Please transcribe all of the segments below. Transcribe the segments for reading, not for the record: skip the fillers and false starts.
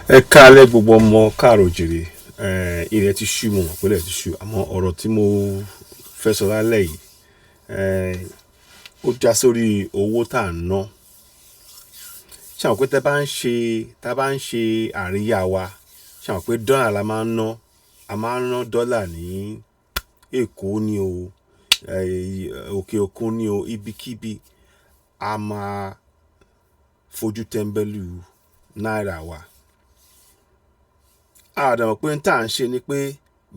Ẹ káalẹ́ gbogbo ọmọ káàrọ̀ òjìrè. Ilẹ̀ ti ṣú, mo mọ̀ pé ilẹ̀ ti ṣú, àmọ́ ọ̀rọ̀ tí mo fẹ́ sọ lálẹ́ yìí, ó já sórí owó tá à ń ná. Ṣé àwọn pé tẹ́ bá ń ṣe, tá bá ń ṣe àríyá wa, ṣé àwọn pé dọ́là la máa ń ná? A máa ń ná dọ́là ní Èkó ni o, òkè òkun ni o, ibikíbi a máa fojú tẹ́ńbẹ́lú náírà wa. A dẹ̀ mọ̀ pé ohun tá à ń ṣe ni pé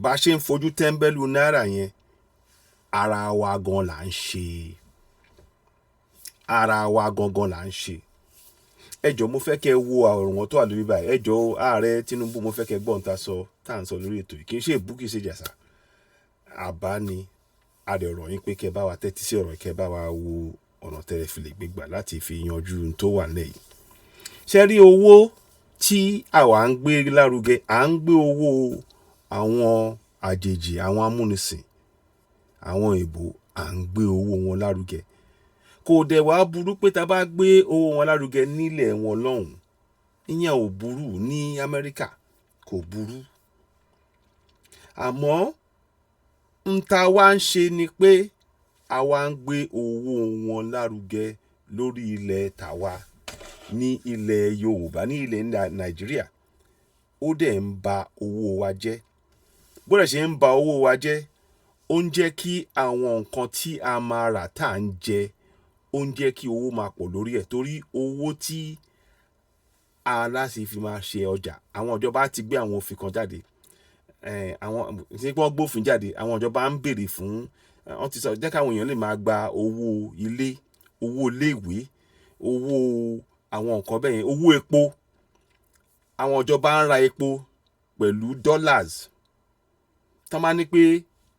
bá ṣe ń fojú tẹ́ńbẹ́lú náírà yẹn, ara wa gan là ń ṣe. Ara wa gangan là ń ṣe. Ẹ jọ̀ọ́, mo fẹ́ kẹ́ ẹ wo àwòrán tó wà lórí báyìí. Ẹ jọ̀ọ́, ààrẹ Tinubu, mo fẹ́ kẹ́ ẹ gbọ́ ohun tá a sọ, tá à ń sọ lórí ètò yìí. Kì í ṣe èébú, kì í ṣe ìjàsà. Àbá ni. A dẹ̀ rọ̀ yín pé kẹ́ ẹ bá wa tẹ́tí sí ọ̀rọ̀, kẹ́ ẹ bá wa wo ọ̀nà tẹ́ ẹ fi lè gbé gbà láti fi yanjú ohun tó wà nílẹ̀ yìí. Ṣé rí owó tí àwa ń gbé lárugẹ? À ń gbé owó àwọn àjèjì, àwọn amúnisìn, àwọn èèbó, à ń gbé owó wọn lárugẹ. Kò dẹ̀ wá burú pé tá a bá gbé owó wọn lárugẹ nílẹ̀ wọn lọ́hùn. Ìyẹn ò burú ní Amẹ́ríkà, kò burú. Àmọ́ n ta wá ń ṣe ni pé àwa ń gbé owó wọn lárugẹ lórí ilẹ̀ tàwa ní ilẹ̀ Yorùbá, ní ilẹ̀ Nàìjíríà. Ó dẹ̀ ń ba owó wa jẹ́. Bó dẹ̀ ṣe ń ba owó wa jẹ́, ó ń jẹ́ kí àwọn nǹkan tí a máa rà tá à ń jẹ, ó ń jẹ́ kí owó máa pọ̀ lórí ẹ̀, torí owó tí a láti fi máa ṣe ọjà. Àwọn ìjọba ti gbé àwọn òfin kan jáde. Àwọn tí wọ́n gbófin jáde, àwọn ìjọba ń béèrè fún, wọ́n ti sọ jẹ́ káwọn èèyàn lè máa gba owó ilé, owó ilé ìwé, owó àwọn nǹkan bẹ́ẹ̀ yẹn, owó epo. Àwọn ìjọba ń ra epo pẹ̀lú dollars. Tọ́ máa ní pé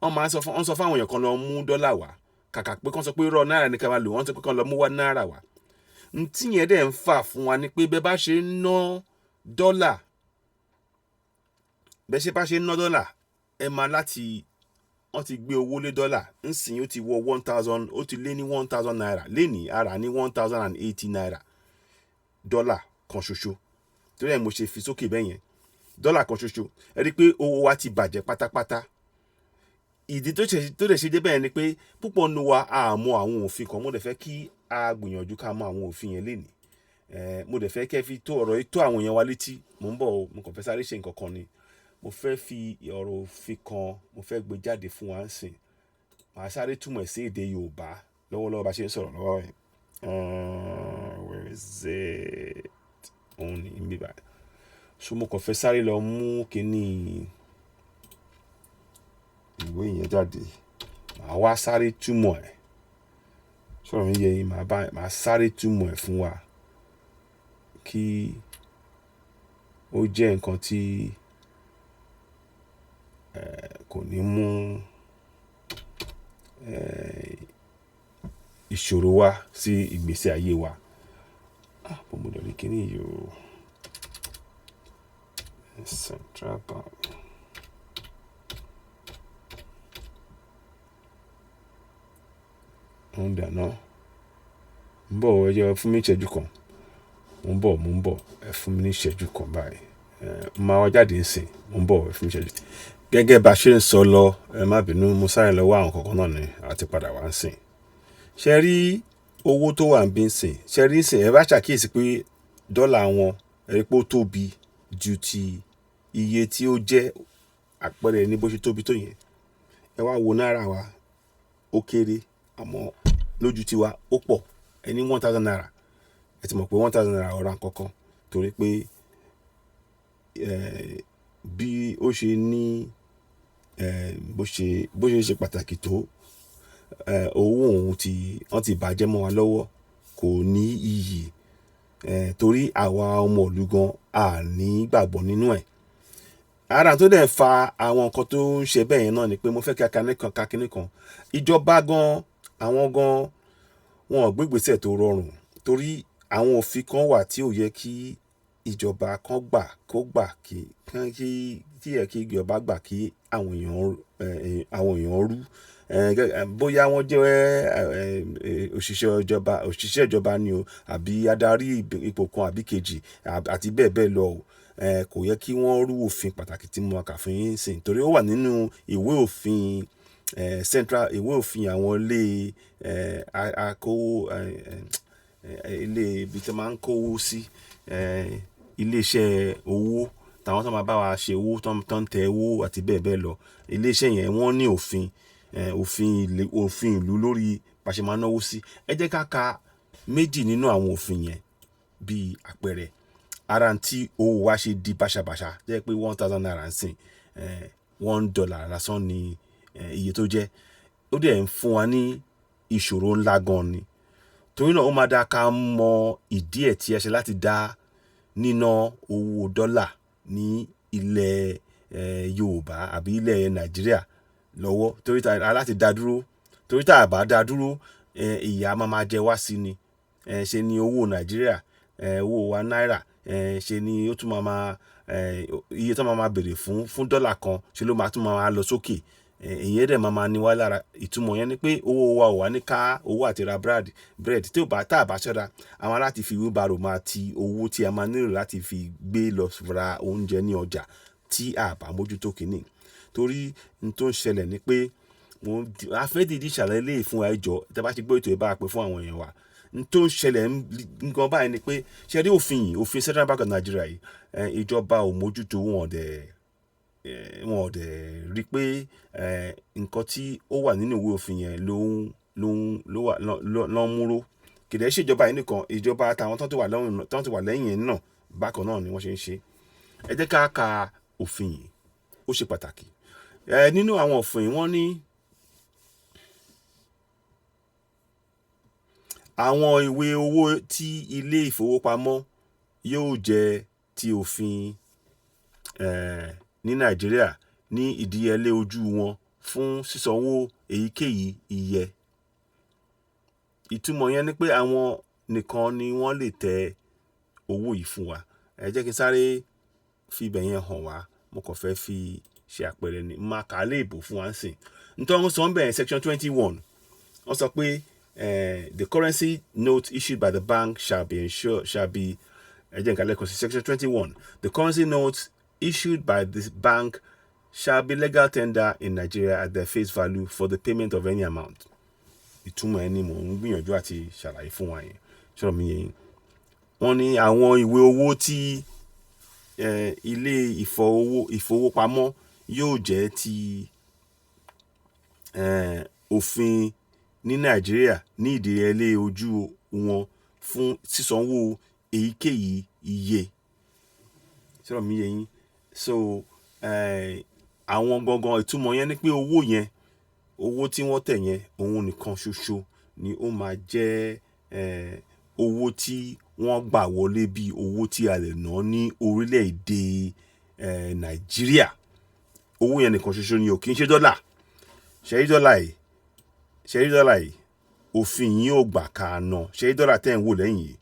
wọ́n máa ń sọ fún, wọ́n sọ fún àwọn èèyàn kan lọ mú dọ́là wá. Kàkà pé kán sọ pé irọ́, náírà ní ká máa lò, wọ́n sọ pé kán lọ mú wá náírà wá. N tí yẹn dẹ̀ ń fà fún wa ni pé bẹ́ẹ̀ bá ṣe ń ná dọ́là, bẹ́ẹ̀ ṣe bá ṣe ń ná dọ́là, ẹ máa láti wọ́n ti gbé owó lé dọ́là ńsìn, ó ti wọ 1,000, ó ti lé ní ₦1,000 lénìí. A rà ní ₦1,080 dọ́là kan ṣoṣo. Torí ẹ̀ mo ṣe fi sókè bẹ́ẹ̀ yẹn, dọ́là kan ṣoṣo. Ẹ rí i pé owó wa ti bàjẹ́ pátápátá. Ìdí tó ṣe tó dẹ̀ ṣe dé bẹ́ẹ̀ ni pé púpọ̀ nínú wa a mọ àwọn òfin kan. Mo dẹ̀ fẹ́ kí a gbìyànjú ká mọ àwọn òfin yẹn lénìí. Mo dẹ̀ fẹ́ kẹ́ fi tó ọ̀rọ̀ yìí tó àwọn èèyàn wa létí. Mò ń bọ̀ o, mo kàn fẹ́ sáré ṣe nǹkan kan ni. Mo fẹ́ fi ọ̀rọ̀ òfin kan, mo fẹ́ gbé jáde fún wa ńsìn. Màá sáré túmọ̀ ẹ̀ sí èdè Yorùbá lọ́wọ́lọ́wọ́ bá ṣe ń sọ̀rọ̀ lọ́wọ́ yìí. Where is it? Òun ni níbí báyìí. So mo kàn fẹ́ sáré lọ mú kíní ìwé yẹn jáde. Màá wá sáré túmọ̀ ẹ̀. Sọ̀rọ̀ mi yé yín? Màá sáré túmọ̀ ẹ̀ fún wa kí ó jẹ́ nǹkan tí kò ní mú ìṣòro wá sí ìgbésí ayé wa. Ah, bó mo lọ rí kíní yìí o. Central Bank. Ó ń dáná. Ń bọ̀, ẹ jẹ́ ẹ fún mi ní ìṣẹ́jú kan. Mo ń bọ̀, mo ń bọ̀. Ẹ fún mi ní ìṣẹ́jú kan báyìí. Máa wá jáde ńsìn. Mo ń bọ̀, ẹ fún mi ìṣẹ́jú. Gẹ́gẹ́ bá ṣe ń sọ lọ, ẹ má bínú, mo sáré lọ wá àwọn kankan náà ni a ti padà wá ńsìn. Ṣé rí owó tó wà níbí ńsìn? Ṣé rí ńsìn? Ẹ bá ṣàkíyèsí pé dọ́là wọn, ẹ rí pé ó tóbi ju ti iye tí ó jẹ́ àpẹẹrẹ ní bó ṣe tóbi tó yẹn. Ẹ wá wo náírà wa, ó kéré, àmọ́ lójú tiwa ó pọ̀. Ẹ ní ₦1,000. Ẹ ti mọ̀ pé ₦1,000 ò ra nǹkan kan, torí pé bí ó ṣe ní bó ṣe ṣe pàtàkì tó, owó òun ti wọ́n ti bàjẹ́ mọ́ wa lọ́wọ́, kò ní iyì, torí àwa ọmọ ìlú gan a ní ìgbàgbọ́ nínú ẹ̀. Ara tó dẹ̀ fa àwọn nǹkan tó ń ṣe bẹ́ẹ̀ yẹn náà ni pé mo fẹ́ kí a ka ní kan ka kíní kan. Ìjọba gan, àwọn gan wọn ò gbé ìgbésẹ̀ tó rọrùn, torí àwọn òfin kan wà tí ò yẹ kí Ìjọba kan gbà kó gbà kí kí tí yẹ kí ìjọba gbà kí àwọn èèyàn rú, bóyá wọ́n jẹ́ òṣìṣẹ́ ìjọba ni o, àbí adarí ipò kan àbí kejì àti bẹ́ẹ̀ bẹ́ẹ̀ lọ o, kò yẹ kí wọ́n rú òfin pàtàkì tí mo máa kà fún yín sìn, torí ó wà nínú ìwé òfin central, ìwé òfin àwọn ilé akówó, ilé ibi tí wọ́n máa ń kówó sí, ilé iṣẹ́ owó, tàwọn tó máa bá wa ṣe owó, tó ń tẹ owó àti bẹ́ẹ̀ bẹ́ẹ̀ lọ. Ilé iṣẹ́ yẹn, wọ́n ní òfin ìlú lórí bá ṣe máa náwó sí. Ẹ jẹ́ ká ka méjì nínú àwọn òfin yẹn bíi àpẹẹrẹ ara tí owó wa ṣe di báṣabàṣa, jẹ́ pé ₦1,000 ń sìn, $1 lásán ni iye tó jẹ́. Ó dẹ̀ ń fún wa ní ìṣòro ńlá gan ni. Torí náà, ó máa dá ká mọ ìdí ẹ̀ tí a ṣe láti dá níná owó dọ́là ní ilẹ̀ Yorùbá àbí ilẹ̀ Nàìjíríà lọ́wọ́, torí tá a láti dá dúró, torí tá a bá dá dúró, ìyà máa máa jẹ wá sí ni. Ṣe ni owó Nàìjíríà, owó wa náírà, ṣe ni ó tún máa máa iye tó máa máa béèrè fún dọ́là kan, ṣe ló máa tún máa lọ sókè. Ìyẹn dẹ̀ máa máa ní wá lára. Ìtumọ̀ yẹn ni pé owó wa ò wá ní ká owó àti ra bread. Tí ò bá, tá a bá ṣọ́ra, àwọn láti fi wheelbarrow máa ti owó tí a máa nílò láti fi gbé lọ ra oúnjẹ ní ọjà tí a bá mójútó kínní. Torí n tó ń ṣẹlẹ̀ ni pé mo a fẹ́ dìídì ṣàlàyé eléyìí fún wa. Ẹ jọ̀ọ́, tẹ́ bá ti gbọ́ ètò yìí, bá wa pín fún àwọn èèyàn wa. N tó ń ṣẹlẹ̀ nǹkan báyìí ni pé, ṣé rí òfin yìí, òfin Central Bank of Nigeria yìí, ìjọba ò mójútó. Wọn ò dẹ̀ rí pé nǹkan tí ó wà nínú ìwé òfin yẹn ló ń ló wà ló ń múró. Kì í dẹ̀ ṣe ìjọba yìí nìkan, ìjọba àtàwọn tó ti wà lẹ́yìn náà, bákan náà ni wọ́n ṣe ń ṣe. Ẹ jẹ́ ká ka òfin yìí, ó ṣe pàtàkì. Nínú àwọn òfin yìí, wọ́n ní àwọn ìwé owó tí ilé ìfowópamọ́ yóò jẹ́ ti òfin ní Nàìjíríà ní ìdíyelé ojú wọn fún sísanwó èyíkéyìí iye. Ìtumọ̀ yẹn ni pé àwọn nìkan ni wọ́n lè tẹ owó yìí fún wa. Ẹ jẹ́ kí n sáré fi ibẹ̀ yẹn hàn wá. Mo kàn fẹ́ fi ṣe àpẹẹrẹ ni, máa kà á léèbó fún wa nísìn. Nítorí wọ́n sọ ń bẹ̀, section 21, wọ́n sọ pé the currency note issued by the bank shall be insured shall be, ẹ jẹ́ n kà lẹ́ẹ̀kan sí, section 21: the currency notes issued by the bank shall be legal tender in Nigeria at their face value for the payment of any amount. Ìtumọ̀ ẹni mò ń gbìyànjú àti ṣàlàyé fún wa yẹn. Ṣọ́rọ̀ mi yé yín? Wọ́n ní àwọn ìwé owó tí ilé ìfowópamọ́ yóò jẹ́ ti òfin ní Nàìjíríà ní ìdíyelé ojú wọn fún sísanwó èyíkéyìí iye. Ṣọ́rọ̀ mi yé yín? So àwọn gangan, ìtumọ̀ yẹn ni pé owó yẹn, owó tí wọ́n tẹ̀ yẹn, òun nìkan ṣoṣo ni ó máa jẹ́ owó tí wọ́n gbà wọlé bí owó tí a lè ná ní orílẹ̀-èdè Nàìjíríà. Owó yẹn nìkan ṣoṣo ni o, kì í ṣe dọ́là. Ṣé rí dọ́là yìí? Ṣé rí dọ́là yìí? Òfin yìí ò gbà ká ná. Ṣé rí dọ́là tẹ́ ń wò lẹ́yìn yìí?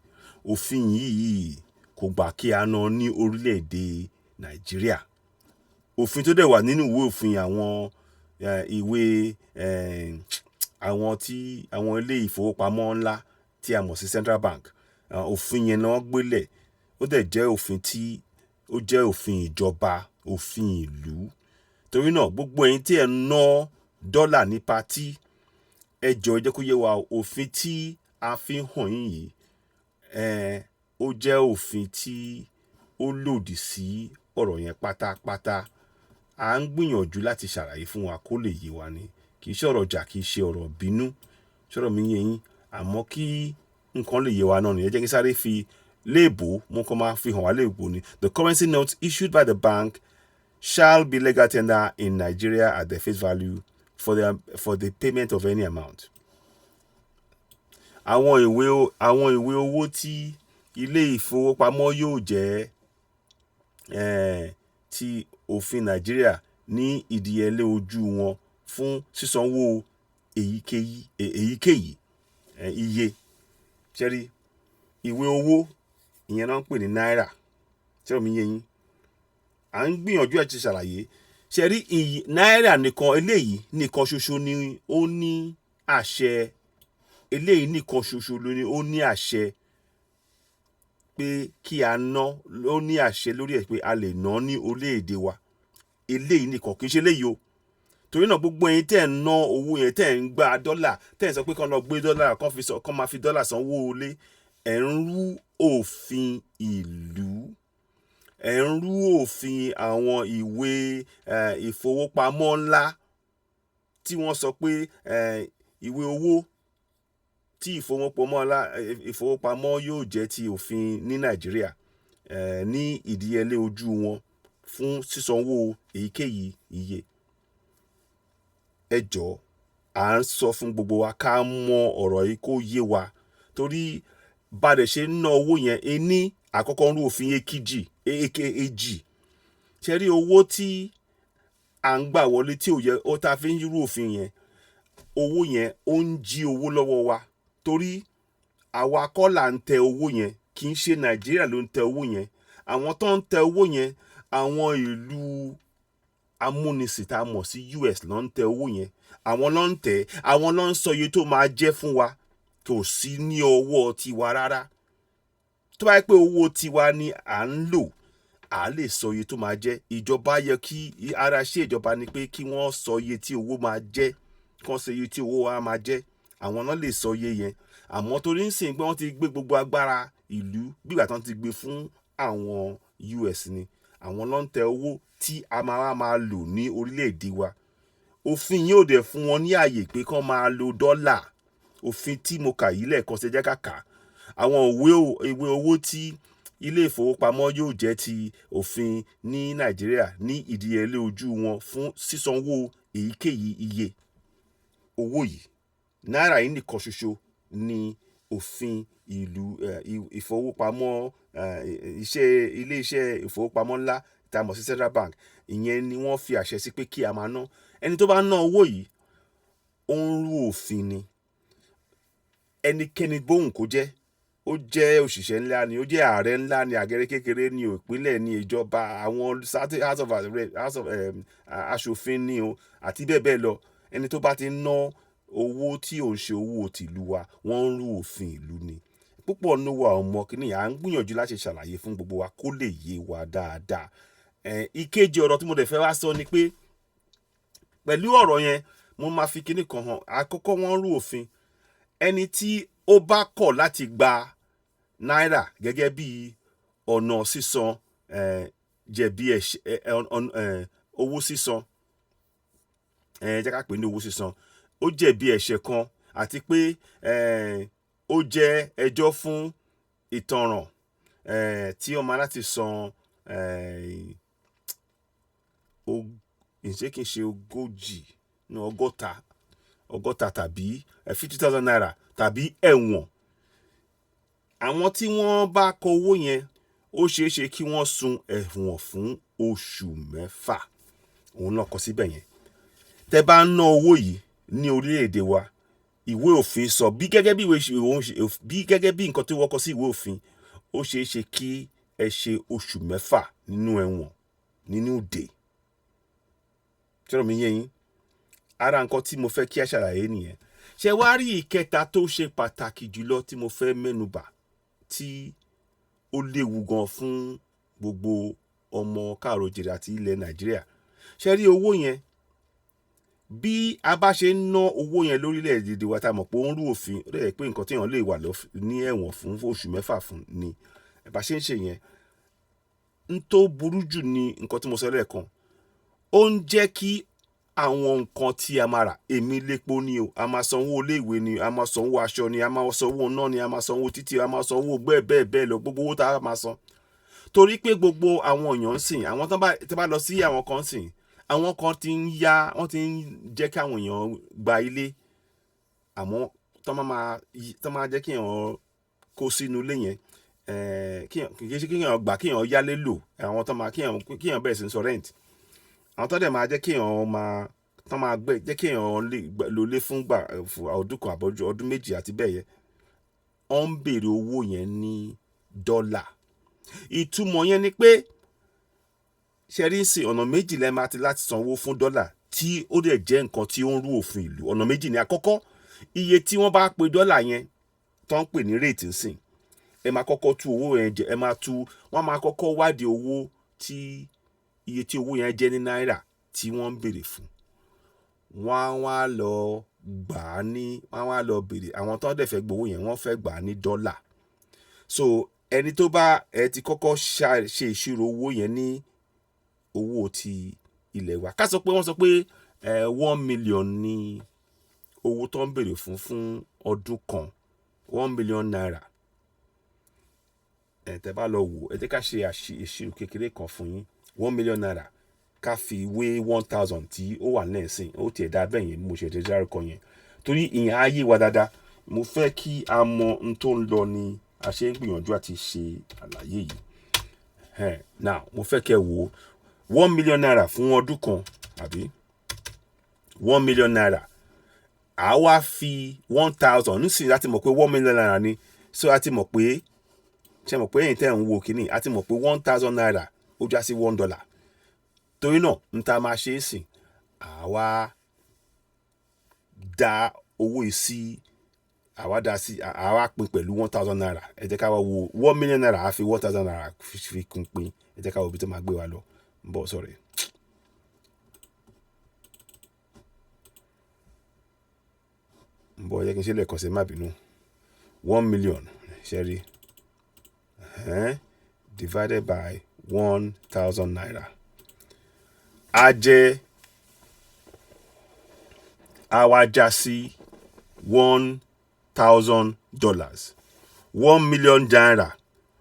Òfin yìí kò gbà kí a ná ní orílẹ̀-èdè Nàìjíríà. Òfin tó dẹ̀ wà nínú ìwé òfin àwọn ìwé àwọn tí àwọn ilé ìfowópamọ́ ńlá tí a mọ̀ sí Central Bank, òfin yẹn ni wọ́n gbélẹ̀. Ó dẹ̀ jẹ́ òfin tí ó jẹ́ òfin ìjọba, òfin ìlú. Torí náà, gbogbo ẹ̀yin tí ẹ̀ ń ná dọ́là ní party, ẹ jọ̀ọ́, ẹ jẹ́ kó yé wa, òfin tí a fi ń hàn yín yìí, ó jẹ́ òfin tí ó lòdì sí ọ̀rọ̀ yẹn pátápátá. À ń gbìyànjú láti ṣàlàyé fún wa kó lè yé wa ni. Kì í ṣe ọ̀rọ̀ ìjà, kì í ṣe ọ̀rọ̀ bínú. Ṣọ́rọ̀ mi yé yín? Àmọ́ kí nǹkan lè yé wa náà ni. Ẹ jẹ́ kí n sáré fi léèbó, mo kàn máa fi hàn wá léèbó ni. The currency notes issued by the bank shall be legal tender in Nigeria at their face value for the payment of any amount. Àwọn ìwé owó tí ilé ìfowópamọ́ yóò jẹ́ ti òfin Nàìjíríà ní ìdíyelé ojú wọn fún sísanwó èyíkéyìí iye. Ṣé rí ìwé owó ìyẹn náà ń pè ní náírà. Ṣé mi yé yín? À ń gbìyànjú ẹ̀ ti ṣàlàyé. Ṣe rí iyì náírà nìkan, eléyìí nìkan ṣoṣo ni ó ní àṣẹ. Eléyìí nìkan ṣoṣo ló ní, ó ní àṣẹ pé kí a ná, ó ní àṣẹ lórí ẹ̀ pé a lè ná ní orílẹ̀-èdè wa. Eléyìí nìkan, kì í ṣe eléyìí o. Torí náà, gbogbo ẹ̀yin tẹ́ ń ná owó yẹn, tẹ́ ń gba dọ́là, tẹ́ ń sọ pé kán lọ gbé dọ́là, kán fi sọ, kán máa fi dọ́là sanwó ilé, ẹ̀ ń rú òfin ìlú, ẹ̀ ń rú òfin àwọn ìwé ìfowópamọ́ ńlá tí wọ́n sọ pé ìwé owó tí ìfowópamọ́ ńlá, ìfowópamọ́ yóò jẹ́ ti òfin ní Nàìjíríà ní ìdíyelé ojú wọn fún sísanwó èyíkéyìí iye. Ẹ jọ̀ọ́, à ń sọ fún gbogbo wa ká mọ ọ̀rọ̀ yìí kó yé wa, torí bá a dẹ̀ ṣe ń ná owó yẹn, ení àkọ́kọ́ ń rú òfin. Èkejì, èjì, ṣe rí owó tí à ń gbà wọlé tí ò yẹ ó tá a fi ń rú òfin yẹn, owó yẹn ó ń jí owó lọ́wọ́ wa, torí àwa kọ́ là ń tẹ owó yẹn. Kì í ṣe Nàìjíríà ló ń tẹ owó yẹn. Àwọn tó ń tẹ owó yẹn, àwọn ìlú amúnisìn tá a mọ̀ sí US ló ń tẹ owó yẹn. Àwọn ló ń tẹ̀, àwọn ló ń sọ iye tó máa jẹ́ fún wa. Kò sí ní ọwọ́ tiwa rárá. Tó bá yẹ pé owó tiwa ni à ń lò, à lè sọ iye tó máa jẹ́. Ìjọba yẹ kí ara ṣe ìjọba ni pé kí wọ́n sọ iye tí owó máa jẹ́, kí wọ́n sọ iye tí owó wa máa jẹ́. Àwọn náà lè sọ iye yẹn. Àmọ́ torí ń sìn pé wọ́n ti gbé gbogbo agbára ìlú, bígbà tí wọ́n ti gbé fún àwọn US ni, àwọn ló ń tẹ owó tí a máa wá máa lò ní orílẹ̀-èdè wa. Òfin yìí ò dẹ̀ fún wọn ní àyè pé kán máa lo dọ́là. Òfin tí mo kà yìí lẹ́ẹ̀kan ṣe, jẹ́ ká kà á. Àwọn ìwé owó tí ilé ìfowópamọ́ yóò jẹ́ ti òfin ní Nàìjíríà ní ìdíyelé ojú wọn fún sísanwó èyíkéyìí iye. Owó yìí, náírà yìí nìkan ṣoṣo ni òfin ìlú ìfowópamọ́, iṣẹ́ ilé iṣẹ́ ìfowópamọ́ ńlá tá a mọ̀ sí Central Bank, ìyẹn ni wọ́n fi àṣẹ sí pé kí a máa ná. Ẹni tó bá ná owó yìí, ó ń rú òfin ni. Ẹnikẹ́ni bóun kó jẹ́, ó jẹ́ òṣìṣẹ́ ńlá ni, ó jẹ́ ààrẹ ńlá ni, àgẹrẹ kékeré ni o, ìpínlẹ̀ ni, ìjọba àwọn House of aṣòfin ni o, àti bẹ́ẹ̀ bẹ́ẹ̀ lọ, ẹni tó bá ti ń ná owó tí ò ń ṣe owó tìlú wa, wọ́n ń rú òfin ìlú ni. Púpọ̀ nínú wa ò mọ kíní. À ń gbìyànjú láti ṣàlàyé fún gbogbo wa kó lè yé wa dáadáa. Ìkejì ọ̀rọ̀ tí mo dẹ̀ fẹ́ wá sọ ni pé pẹ̀lú ọ̀rọ̀ yẹn, mo máa fi kíní kan hàn. Àkọ́kọ́, wọ́n rú òfin. Ẹni tí ó bá kọ̀ láti gba náírà gẹ́gẹ́ bí ọ̀nà sísan, jẹ̀bi ẹ̀ṣẹ̀ owó sísan, jẹ́ ká pè ní owó sísan, ó jẹ̀bi ẹ̀ṣẹ̀ kan àti pé ó jẹ́ ẹjọ́ fún ìtanràn tí ó máa láti san, ṣé kìí ṣe 40 ní 60, 60 tàbí ₦50,000 tàbí ẹ̀wọ̀n. Àwọn tí wọ́n bá kọ owó yẹn, ó ṣeé ṣe kí wọ́n sun ẹ̀wọ̀n fún oṣù 6. Òun náà kọ síbẹ̀ yẹn. Tẹ́ bá ń ná owó yìí ní orílẹ̀-èdè wa, ìwé òfin sọ bí gẹ́gẹ́ bí nǹkan tí wọ́n kọ sí ìwé òfin, ó ṣeé ṣe kí ẹ ṣe oṣù 6 nínú ẹ̀wọ̀n, nínú ìdè. Ṣọ́rọ̀ mi yé yín? Ara nǹkan tí mo fẹ́ kí a ṣàlàyé nìyẹn. Ṣé wá rí ìkẹta tó ṣe pàtàkì jùlọ tí mo fẹ́ mẹ́nubà, tí ó léwu gan fún gbogbo ọmọ káàárọ̀ oòjíire àti ilẹ̀ Nàìjíríà? Ṣé rí owó yẹn, bí a bá ṣe ń ná owó yẹn lórílẹ̀-èdè wa, tá a mọ̀ pé ó ń rú òfin, ó dẹ̀ jẹ́ pé nǹkan tí èèyàn lè wà ní ẹ̀wọ̀n fún oṣù 6 fún ni bá ṣe ń ṣe yẹn, n tó burú jù ni nǹkan tí mo sọ lẹ́ẹ̀kan. Ó ń jẹ́ kí àwọn nǹkan tí a máa rà, èmi lépo ni o, a máa sanwó iléèwé ni, a máa sanwó aṣọ ni, a máa sanwó iná ni, a máa sanwó títì, a máa sanwó bẹ́ẹ̀ bẹ́ẹ̀ bẹ́ẹ̀ lọ, gbogbo owó tá a máa san, torí pé gbogbo àwọn èèyàn ń sìn, àwọn tó bá lọ sí àwọn kan sìn, àwọn kan ti ń yá, wọ́n ti ń jẹ́ kí àwọn èèyàn gba ilé, àmọ́ tó máa jẹ́ kí èèyàn kó sínú ilé yẹn, kì í ṣe kí èèyàn gbà, kí èèyàn yálé lò, àwọn tó máa kí èèyàn bẹ̀rẹ̀ sí ní san rent. Àwọn tó dẹ̀ máa jẹ́ kí èèyàn máa tó máa gbé jẹ́ kí èèyàn lè lo ilé fún gbà fún ọdún 1 àbí ọdún 2 àti bẹ́ẹ̀ yẹn, wọ́n ń béèrè owó yẹn ní dọ́là. Ìtumọ̀ yẹn ni pé, ṣe rí sí, ọ̀nà méjì lẹ́ máa ti láti sanwó fún dọ́là, tí ó dẹ̀ jẹ́ nǹkan tí ó ń rú òfin ìlú. Ọ̀nà méjì ni. Àkọ́kọ́, iye tí wọ́n bá pe dọ́là yẹn, tó ń pè ní rate nsìn, ẹ máa kọ́kọ́ tú owó yẹn jẹ, ẹ máa tú, wọ́n máa kọ́kọ́ wádìí owó tí, iye tí owó yẹn jẹ́ ní náírà tí wọ́n ń béèrè fún. Wọ́n á wá lọ gbà á ní, wọ́n á wá lọ béèrè, àwọn tó dẹ̀ fẹ́ gbowó yẹn, wọ́n fẹ́ gbà á ní dọ́là. So ẹni tó bá ẹ ti kọ́kọ́ ṣe ìṣirò owó yẹn ní owó ti ilẹ̀ wa, ká sọ pé wọ́n sọ pé 1 million ní owó tó ń béèrè fún ọdún kan, ₦1 million. Ẹ tẹ́ bá lọ wò, ẹ jẹ́ ká ṣe ìṣirò kékeré kan fún yín. ₦1 million, ká fi wé 1,000 tí ó wà lẹ́sìn, ó tiẹ̀ dá bẹ́ẹ̀ yẹn. Mo ṣe tẹ̀ dárúkọ yẹn torí ìyẹn á yé wa dáadáa. Mo fẹ́ kí a mọ ohun tó ń lọ ni a ṣe ń gbìyànjú àti ṣe àlàyé yìí. Now, mo fẹ́ kẹ́ wò, ₦1 million fún ọdún kan, àbí ₦1 million, à wá fi 1,000 nísìnyí láti mọ̀ pé ₦1 million ni. So a ti mọ̀ pé, ṣe mọ̀ pé ẹ̀yin tẹ́ ń wo kínní, a ti mọ̀ pé ₦1,000 ó já sí $1. Torí náà, n ta máa ṣe é sìn, àwa dá owó yìí sí, àwa dá sí, àwa pín pẹ̀lú ₦1,000. Ẹ jẹ́ ká wá wo ₦1 million, á fi ₦1,000 fi kún pín. Ẹ jẹ́ ká wo ibi tó máa gbé wa lọ. Ń bọ̀, sọ̀rọ̀. Ń bọ̀, ẹ jẹ́ kí n ṣe lẹ́ẹ̀kan sí, má bínú. 1 million, ṣe rí, divided by ₦1,000, á jẹ́, á wá já sí $1,000. ₦1 million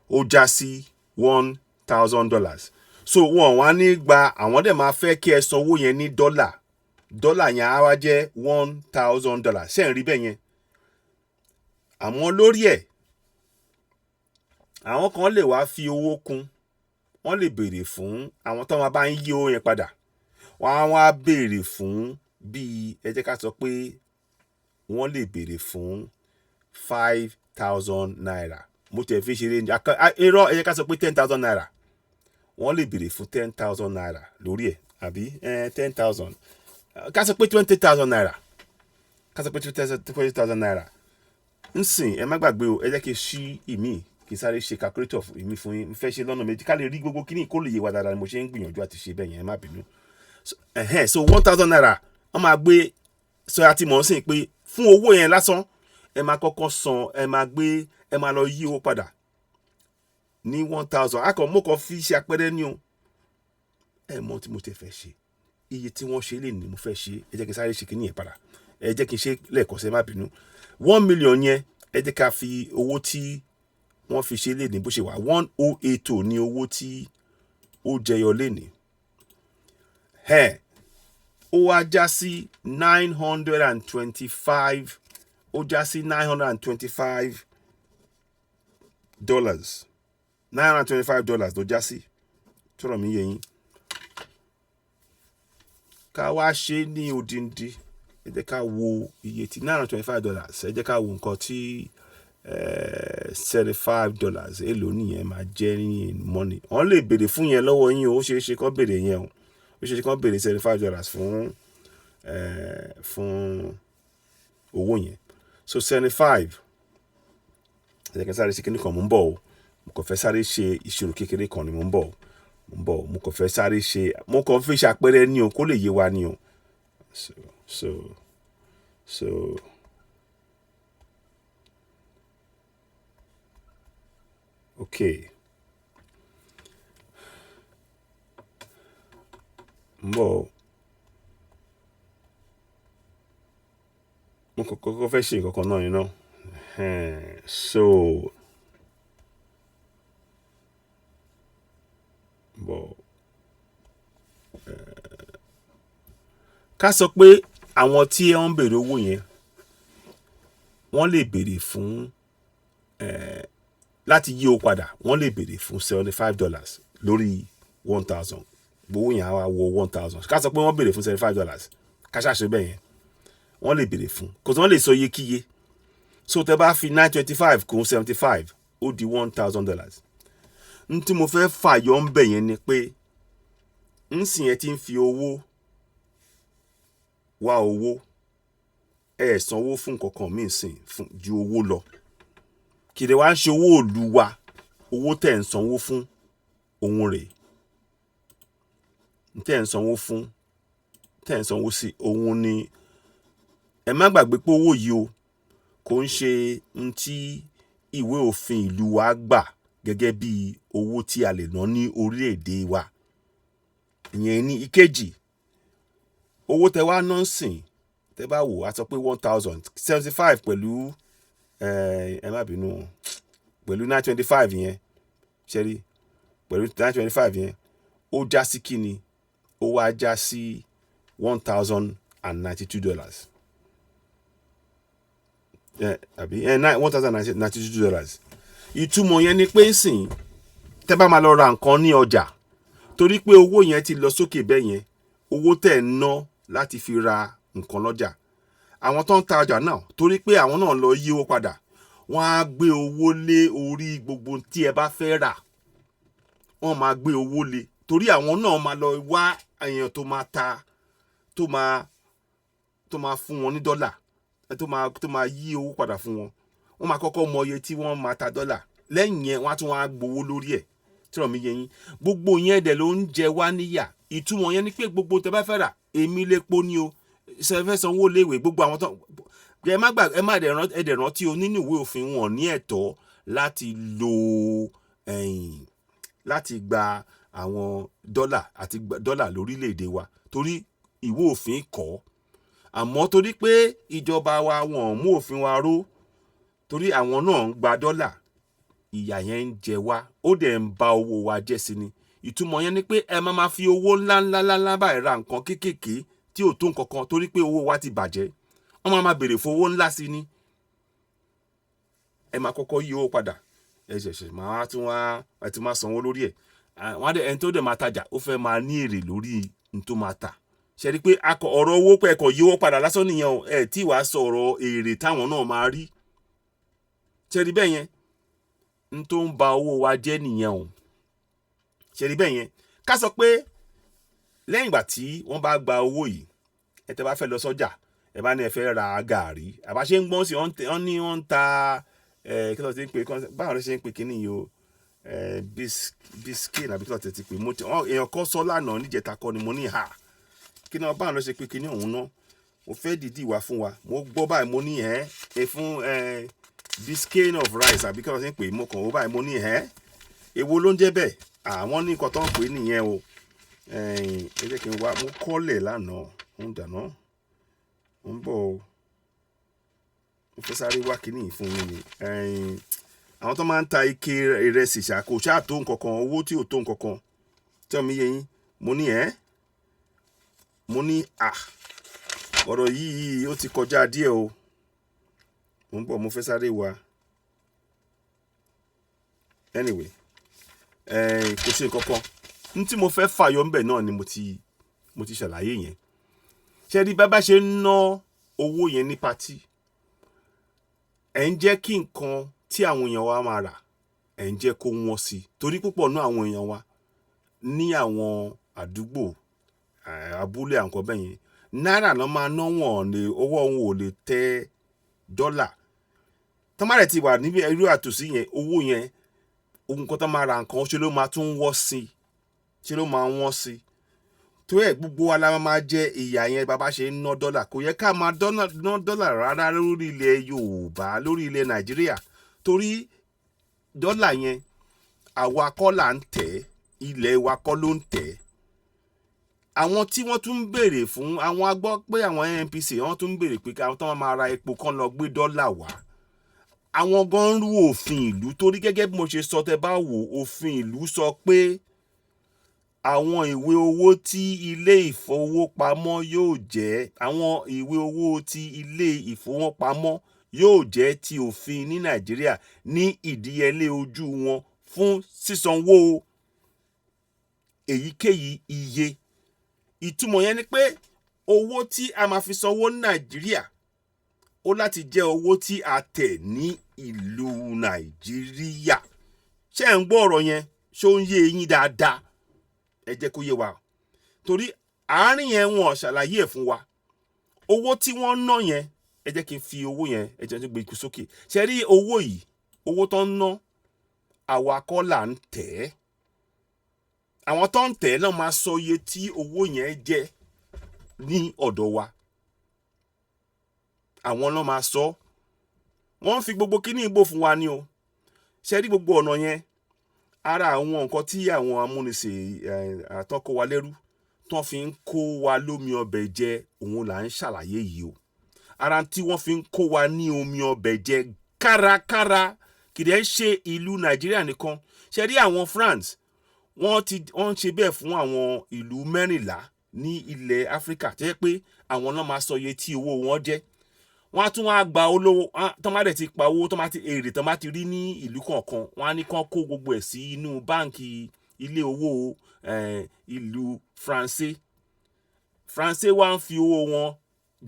ó já sí $1,000. So wọn wá ní gba, àwọn dẹ̀ máa fẹ́ kí ẹ sanwó yẹn ní dọ́là. Dọ́là yẹn á wá jẹ́ $1,000. Ṣé ń rí bẹ́ẹ̀ yẹn? Àmọ́ lórí ẹ̀, àwọn kan lè wá fi owó kún. Wọ́n lè béèrè fún, àwọn tó máa bá ń yí owó yẹn padà, wọ́n á wá béèrè fún bíi, ẹ jẹ́ ká sọ pé wọ́n lè béèrè fún ₦5,000. Mo tẹ̀ fi ṣeré ní irọ́. Ẹ jẹ́ ká sọ pé ₦10,000. Wọ́n lè béèrè fún ₦10,000 lórí ẹ̀, àbí 10,000, ká sọ pé ₦20,000, ká sọ pé ₦20,000 nsìn. Ẹ má gbàgbé o. Ẹ jẹ́ kí n ṣí ìmíì, kí n sáré ṣe calculator ìmí fún yín. N fẹ́ ṣe lọ́nà méjì ká lè rí gbogbo kíní kó lè yé wa dáadáa ni mo ṣe ń gbìyànjú àti ṣe bẹ́ẹ̀ yẹn. Ẹ má bínú. So ₦1,000 wọ́n máa gbé. So a ti mọ̀ ọ́n sìn pé fún owó yẹn lásán, ẹ máa kọ́kọ́ san, ẹ máa gbé, ẹ máa lọ yí owó padà ní 1,000. Akọ mo kàn fi ṣe àpẹẹrẹ ní o. Ẹ mọ tí mo ti fẹ́ ṣe, iye tí wọ́n ṣe lè ní mo fẹ́ ṣe. Ẹ jẹ́ kí n sáré ṣe kíní yẹn padà. Ẹ jẹ́ kí n ṣe lẹ́ẹ̀kan sí, ẹ má bínú. 1 million yẹn, ẹ jẹ́ ká fi owó tí wọ́n fi ṣe lè ní bó ṣe wà, 1080 ní owó tí ó jẹyọ lénìí. Ẹ̀ ó wá já sí 925, ó já sí $925. $925 ló já sí. Tọ́rọ̀ mi yé yín? Ká wá ṣe ní odindi, ẹ jẹ́ ká wo iye tí $925, ẹ jẹ́ ká wo nǹkan tí $75, èló nìyẹn máa jẹ́ ní money. Wọ́n lè béèrè fún yẹn lọ́wọ́ yín o. Ó ṣeé ṣe kó béèrè yẹn o. Ó ṣeé ṣe kó béèrè $75 fún owó yẹn. So 75, ẹ jẹ́ kí n sáré ṣe kíní kan, mò ń bọ̀ o. Mo kàn fẹ́ sáré ṣe ìṣirò kékeré kan ni. Mò ń bọ̀ o, mò ń bọ̀ o. Mo kàn fẹ́ sáré ṣe, mo kàn fi ṣàpẹẹrẹ ní o, kó lè yé wa ní o. So okay, ń bọ̀ o. Mo kàn kọ́kọ́ fẹ́ ṣe nǹkan kan náà ni ná. So bọ̀, ká sọ pé àwọn tí wọ́n ń béèrè owó yẹn, wọ́n lè béèrè fún, láti yí owó padà, wọ́n lè béèrè fún $75 lórí 1,000. Gbowó yẹn á wá wọ 1,000. Ká sọ pé wọ́n béèrè fún $75, ká ṣàṣe bẹ́ẹ̀ yẹn. Wọ́n lè béèrè fún, kò tí wọ́n lè sọ iye kíye. So tẹ bá fi 925 kún 75, ó di $1,000. N tí mo fẹ́ fàyọ ń bẹ̀ yẹn ni pé ńsìn ẹ ti ń fi owó wá owó. Ẹ sanwó fún nǹkan kan míì sìn fún ju owó lọ. Kìdẹ̀ wá ń ṣe owó ìlú wa. Owó tẹ̀ ń sanwó fún òun rèé, tẹ̀ ń sanwó fún, tẹ̀ ń sanwó sí òun ni. Ẹ má gbàgbé pé owó yìí o, kò ń ṣe n tí ìwé òfin ìlú wa gbà gẹ́gẹ́ bí owó tí a lè ná ní orílẹ̀-èdè wa. Ìyẹn ní ìkejì. Owó tẹ wá ná ń sìn, tẹ bá wò á, sọ pé 1,075 pẹ̀lú, ẹ má bínú, pẹ̀lú 925 yẹn, ṣe rí, pẹ̀lú 925 yẹn, ó já sí kíni? Ó wá já sí $1,092, àbí nine $1,092. Ìtumọ̀ yẹn ni pé sìn tẹ́ bá máa lọ ra nǹkan ní ọjà, torí pé owó yẹn ti lọ sókè bẹ́ẹ̀ yẹn, owó tẹ̀ ń ná láti fi ra nǹkan lọ́jà, àwọn tó ń ta ọjà náà, torí pé àwọn náà lọ yí owó padà, wọ́n á gbé owó lé orí gbogbo tí ẹ bá fẹ́ rà. Wọ́n máa gbé owó lé torí àwọn náà máa lọ wá èèyàn tó máa ta, tó máa fún wọn ní dọ́là, tó máa yí owó padà fún wọn. Wọ́n máa kọ́kọ́ mọ iye tí wọ́n máa ta dọ́là. Lẹ́yìn yẹn, wọ́n á tún wá gbowó lórí ẹ̀. Tí ọ̀rọ̀ mi yé yín, gbogbo yẹn dẹ̀ ló ń jẹ wá níyà. Ìtumọ̀ yẹn ni pé gbogbo tẹ bá fẹ́ rà, èmi lè po ní o ṣe fẹ́ sanwó léèwé, gbogbo àwọn tó ẹ má gbà, ẹ má ẹ dẹ̀ rántí o, nínú ìwé òfin, wọn ní ẹ̀tọ́ láti lo ẹ̀yìn láti gba àwọn dọ́là àti dọ́là lórílẹ̀‐èdè wa, torí ìwé òfin kọ́. Àmọ́ torí pé ìjọba wa, wọn ò mú òfin wa ró, torí àwọn náà ń gba dọ́là, ìyà yẹn ń jẹ wá, ó dẹ̀ ń ba owó wa jẹ́ sí ni. Ìtumọ̀ yẹn ni pé ẹ máa ma fi owó ńlá ńlá ńlá ńlá báyìí ra nǹkan kéékèèké tí ò tó nǹkan kan, torí pé owó wa ti bàjẹ́. Wọ́n máa ma béèrè fún owó ńlá sí ni. Ẹ máa kọ́kọ́ yí owó padà, ẹ ṣẹ̀ṣẹ̀ máa tún wá, ẹ tún máa sanwó lórí ẹ̀. Wọ́n á dẹ̀, ẹni tó dẹ̀ máa tajà, ó fẹ́ máa ní èrè lórí n tó máa tà. Ṣe rí i pé akọ ọ̀rọ̀ owó pé ẹ̀kọ́ yí owó padà lásán nìyẹn o, ẹ tí wàá sọ ọ̀rọ̀ èrè táwọn náà máa rí. Ṣe rí bẹ́ẹ̀ yẹn? N tó ń ba owó wa jẹ́ nìyẹn o. Ṣe rí bẹ́ẹ̀ yẹn? Ká sọ pé lẹ́yìn ìgbà tí wọ́n bá gba owó yìí, ẹ tẹ́ bá fẹ́ lọ sọ́jà, ẹ bá ní ẹ fẹ́ ra gàárì, àbá ṣe ń gbọ́n sí, wọ́n ní wọ́n ń ta ẹ, kí ló ti ń pè, báwo ló ṣe ń pè kíní yìí o, ẹ biscuit àbí kí ló ti pè? Mo ti èèyàn kan sọ lánàá, níjẹta kọ́ ni, mo ní ha, kí ni báwo ló ṣe pé kíní ọ̀hún náà? Mo fẹ́ dìídì wá fún wa. Mo gbọ́ báyìí, mo ní ẹ ẹ fún ẹ biscuit of rice àbí kí ló ti ń pè. Mo kàn ó báyìí, mo ní ẹ, èwo ló ń jẹ́ bẹ́ẹ̀? Àwọn ní nǹkan tó ń pè nìyẹn o. Ẹ jẹ́ kí n wá, mo kọ́lẹ̀ lánàá, ń dáná, ń bọ̀ o. Mo fẹ́ sáré wá kíní yìí fún yín ni. Àwọn tó máa ń ta ike ìrẹsì ṣá, kò ṣáà tó nǹkan kan, owó tí ò tó nǹkan kan tí wọ́n mi yé yín. Mo ní ẹ́, mo ní à, ọ̀rọ̀ yìí ó ti kọjá díẹ̀ o. Mo ń bọ̀, mo fẹ́ sáré wá. Anyway, kò ṣe nǹkan kan. N tí mo fẹ́ fàyọ ńbẹ̀ náà ni mo ti ṣàlàyé yẹn. Ṣe rí, bá bá ṣe ń ná owó yẹn ní party, ẹ̀ ń jẹ́ kí nǹkan tí àwọn èèyàn wa máa rà, ẹ̀ ń jẹ́ kó wọ́n sí i, torí púpọ̀ náà àwọn èèyàn wa ní àwọn àdúgbò, abúlé, àwọn nǹkan bẹ́ẹ̀ yẹn, náírà náà máa ná. Wọ́n lè, owó wọn ò lè tẹ dọ́là. Tó má dẹ̀ ti wà níbi irú àtòsí yẹn, owó yẹn, ohun kan tó máa ra nǹkan, ṣe ló máa tún wọ́ sí i, ṣe ló máa wọ́n sí i. Torí ẹ̀, gbogbo wa la máa jẹ ìyà yẹn. Bàbá ṣe ń ná dọ́là, kò yẹ ká máa ná dọ́là rárá lórí ilẹ̀ Yorùbá, lórí ilẹ̀ Nàìjíríà, torí dọ́là yẹn, àwa kọ́ là ń tẹ̀, ilẹ̀ wa kọ́ ló ń tẹ̀. Àwọn tí wọ́n tún ń béèrè fún, àwọn agbọ́ pé àwọn NNPC, wọ́n tún ń béèrè pé káwọn tó máa ra epo kán lọ gbé dọ́là wá. Àwọn gan ń rú òfin ìlú, torí gẹ́gẹ́ bí mo ṣe sọ, tẹ́ bá wò, òfin ìlú sọ pé àwọn ìwé owó tí ilé ìfowópamọ́ yóò jẹ́, àwọn ìwé owó tí ilé ìfowópamọ́ yóò jẹ́ ti òfin ní Nàìjíríà ní ìdíyelé ojú wọn fún sísanwó èyíkéyìí iye. Ìtumọ̀ yẹn ni pé owó tí a máa fi sanwó ní Nàìjíríà, ó láti jẹ́ owó tí a tẹ̀ ní ìlú Nàìjíríà. Ṣé ẹ̀ ń gbọ́ ọ̀rọ̀ yẹn? Ṣó ń yé eyín dáadáa? Ẹ jẹ́ kó yé wa, torí àárín yẹn, wọn ṣàlàyé ẹ̀ fún wa. Owó tí wọ́n ná yẹn, ẹ jẹ́ kí n fi owó yẹn, ẹ jẹ́ kí n gbé ikú sókè. Ṣe rí owó yìí, owó tó ń ná, àwa kọ́ là ń tẹ̀ ẹ́. Àwọn tó ń tẹ̀ ẹ́ náà máa sọ iye tí owó yẹn jẹ́ ní ọ̀dọ̀ wa. Àwọn náà máa sọ. Wọ́n ń fi gbogbo kíní ìbò fún wa ni o. Ṣe rí gbogbo ọ̀nà yẹn, ara àwọn nǹkan tí àwọn amúnisìn àtọ́kọ wa lẹ́rú tán fi ń kó wa lómi ọbẹ̀ jẹ, òun là ń ṣàlàyé yìí o. Ara tí wọ́n fi ń kó wa ní omi ọbẹ̀ jẹ kárakára, kì í dẹ̀ ṣe ìlú Nàìjíríà nìkan. Ṣe rí àwọn France, wọ́n ti wọ́n ń ṣe bẹ́ẹ̀ fún àwọn ìlú 14 ní ilẹ̀ Áfíríkà, tó jẹ́ pé àwọn náà máa sọ iye tí owó wọn jẹ́. Wọ́n á tún wá gba olówó tó má dẹ̀ ti pa owó tó má ti èrè tó má ti rí ní ìlú kọ̀ọ̀kan, wọ́n á ní kán kó gbogbo ẹ̀ sí inú báǹkì ilé owó ìlú Faransé. Faransé wá ń fi owó wọn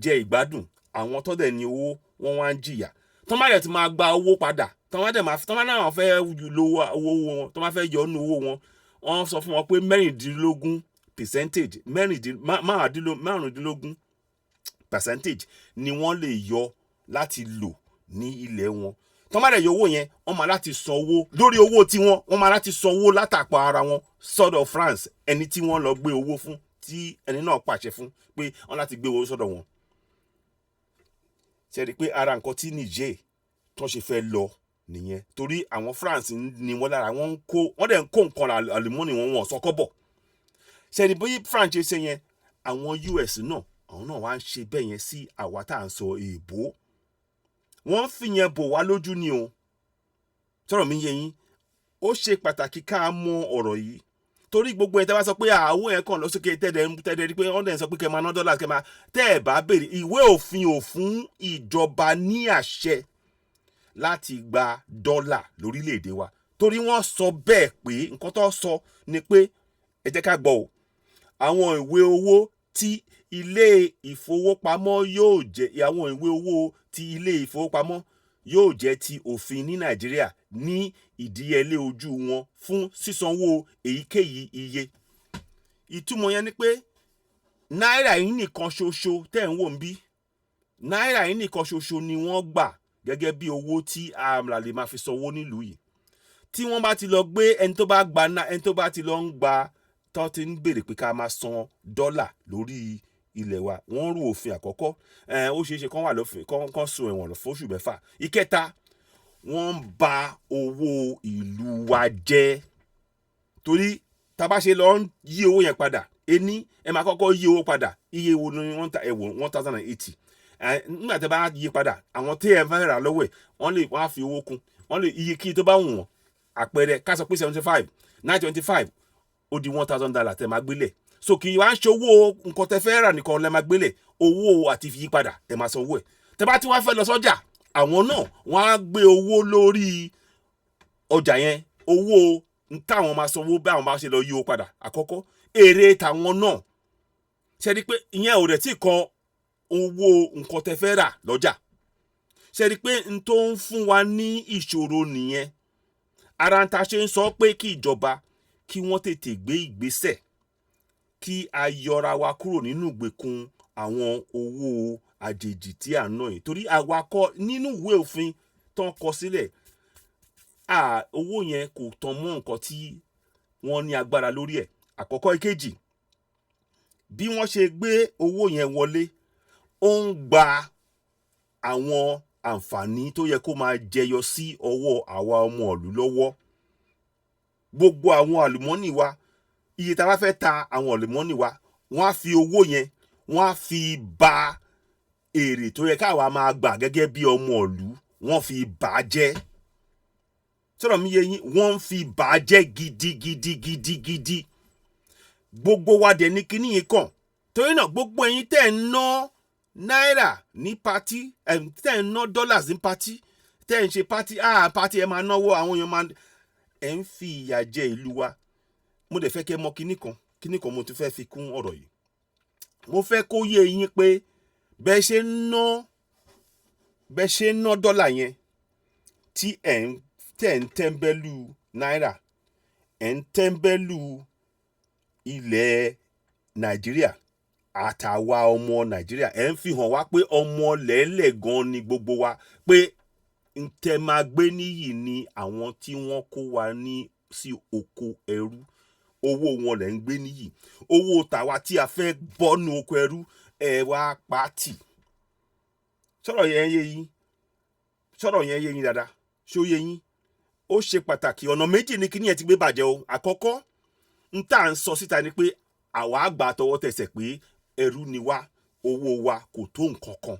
jẹ ìgbádùn, àwọn tó dẹ̀ ní owó wọ́n wá ń jìyà. Tó má dẹ̀ ti máa gba owó padà, tó má dẹ̀ máa tó má náà fẹ́ lo owó wọn, tó má fẹ́ yọ nínú owó wọn, wọ́n sọ fún wọn pé 16 percentage, 15 percentage ni wọ́n lè yọ láti lò ní ilẹ̀ wọn. Tó má dẹ̀ yọ owó yẹn, wọ́n máa láti san owó lórí owó tiwọn. Wọ́n máa láti san owó látàpọ̀ ara wọn sọ́dọ̀ France, ẹni tí wọ́n lọ gbé owó fún, tí ẹni náà pàṣẹ fún pé wọ́n láti gbé owó sọ́dọ̀ wọn. Ṣe rí i pé ara nǹkan tí Niger tó ṣe fẹ́ lọ nìyẹn? Torí àwọn France ní wọ́n lára, wọ́n ń kó, wọ́n dẹ̀ ń kó nǹkan àlùmọ́nì wọn, wọ́n sọ kọ́bọ̀. Ṣe rí bóyá France ṣe ṣe yẹn, àwọn US náà, àwọn náà wá ń ṣe bẹ́ẹ̀ yẹn sí àwa tá à ń sọ èèbó. Wọ́n ń fi yẹn bò wá lójú ni o. Sọ̀rọ̀ mi yé yín? Ó ṣe pàtàkì ká mọ ọ̀rọ̀ yìí, torí gbogbo ẹ̀ tẹ́ bá sọ pé àwọn ẹ̀ kàn lọ sókè tẹ́lẹ̀ tẹ́lẹ̀ rí pé wọ́n dẹ̀ sọ pé kẹ́ máa ná dọ́là, kẹ́ máa tẹ́ ẹ̀ bá béèrè ìwé òfin ò fún ìjọba ní àṣẹ láti gba dọ́là lórílẹ̀‐èdè wa, torí wọ́n sọ bẹ́ẹ̀ pé nǹkan tó sọ ni pé, ẹ jẹ́ ká gbọ́ o, àwọn ìwé owó tí ilé ìfowópamọ́ yóò jẹ́, àwọn ìwé owó tí ilé ìfowópamọ́ yóò jẹ́ ti òfin ní Nàìjíríà ní ìdíyelé ojú wọn fún sísanwó èyíkéyìí iye. Ìtumọ̀ yẹn ni pé náírà yìí nìkan ṣoṣo tẹ́ ń wò ń bí, náírà yìí nìkan ṣoṣo ni wọ́n gbà gẹ́gẹ́ bí owó tí a lè máa fi sanwó nílùú yìí. Tí wọ́n bá ti lọ gbé ẹni tó bá gba, ẹni tó bá ti lọ ń gba, tó ti ń béèrè pé ká máa san dọ́là lórí ilẹ̀ wa, wọ́n rú òfin. Àkọ́kọ́, ó ṣeé ṣe kán wà lófin, kán sùn ẹ̀wọ̀n fóṣù 6. Ìkẹta, wọ́n ń ba owó ìlú wa jẹ́, torí tá a bá ṣe lọ ń yí owó yẹn padà, ení ẹ máa kọ́kọ́ yí owó padà. Iye wo ni wọ́n ta? Ẹ̀wọ̀n 1,080. Nígbà tí a bá yí padà, àwọn tí ẹ fẹ́ rà lọ́wọ́ ẹ̀, wọ́n lè wọ́n á fi owó kún, wọ́n lè iye kí tó bá wù wọ́n. Àpẹẹrẹ, ká sọ pé 75, 925, ó di $1,000 tẹ́ máa gbélẹ̀. So kì í wá ń ṣe owó nǹkan tẹ́ fẹ́ rà nìkan lẹ́ máa gbélẹ̀, owó àti fi yí padà ẹ máa san owó ẹ̀. Tẹ́ bá tí wọ́n fẹ́ lọ sọ́jà, àwọn náà wọ́n á gbé owó lórí ọjà yẹn, owó táwọn máa sanwó bí àwọn máa ṣe lọ yí owó padà. Àkọ́kọ́, èrè tàwọn náà. Ṣe rí pé ìyẹn ò rẹ̀ tí kan owó nǹkan tẹ́ fẹ́ rà lọ́jà? Ṣe rí pé n tó ń fún wa ní ìṣòro nìyẹn? Ara ń ta ṣe ń sọ pé kí ìjọba kí wọ́n tètè gbé ìgbésẹ̀ kí a yọra wa kúrò nínú ìgbèkùn àwọn owó àjèjì tí à ń ná yìí, torí àwa kọ́ nínú ìwé òfin tó ń kọ sílẹ̀, owó yẹn kò tán mọ́ nǹkan tí wọ́n ní agbára lórí ẹ̀. Àkọ́kọ́. Ìkejì, bí wọ́n ṣe gbé owó yẹn wọlé, ó ń gba àwọn àǹfààní tó yẹ kó máa jẹyọ sí ọwọ́ àwa ọmọ ìlú lọ́wọ́. Gbogbo àwọn àlùmọ́nì wa, iye tá a bá fẹ́ ta àwọn àlùmọ́nì wa, wọ́n á fi owó yẹn, wọ́n á fi ba èrè tó yẹ káwa máa gbà gẹ́gẹ́ bí ọmọ ìlú, wọ́n fi bà á jẹ́. Sọ̀rọ̀ mi yé yín? Wọ́n ń fi bà á jẹ́ gidigidi gidigidi. Gbogbo wa dẹ̀ ní kíní yìí kàn. Torí náà, gbogbo ẹ̀yin tẹ́ ń ná náírà ní party, tẹ́ ń ná dollars ní party, tẹ́ ń ṣe party, party, ẹ máa náwó, àwọn èèyàn máa ẹ̀ ń fi ìyà jẹ ìlú wa. Mo dẹ̀ fẹ́ kẹ́ mọ̀ kíní kan, kíní kan mo tún fẹ́ fi kún ọ̀rọ̀ yìí. Mo fẹ́ kó yé yín pé bẹ́ẹ̀ ṣe ń ná dọ́là yẹn, tí ẹ̀ ń tẹ̀ ń tẹ́ńbẹ́lú náírà, Ẹ̀ ń tẹ́ńbẹ́lú ilẹ̀ Nàìjíríà àtàwa ọmọ Nàìjíríà. Ẹ̀ ń fi hàn wá pé ọmọ lẹ́lẹ̀ gan ni gbogbo wa, pé ń tẹ́ máa gbé níyì ni àwọn tí wọ́n kó wa ní sí oko ẹrú. Owó wọn lẹ̀ ń gbé níyì. Owó tàwa tí a fẹ́ bọ́nu oko ẹrú, ẹ wá pàtì. Sọ̀rọ̀ yẹn yé yín? Sọ̀rọ̀ yẹn yé yín dáadáa? Ṣó yé yín? Ó ṣe pàtàkì. Ọ̀nà méjì ni kíní yẹn ti gbé bàjẹ́ o. Àkọ́kọ́ n tá à ń sọ síta ni pé àwa àgbà tọwọ́ tẹsẹ̀ pé ẹrú ni wá, owó wa kò tó nǹkan kan,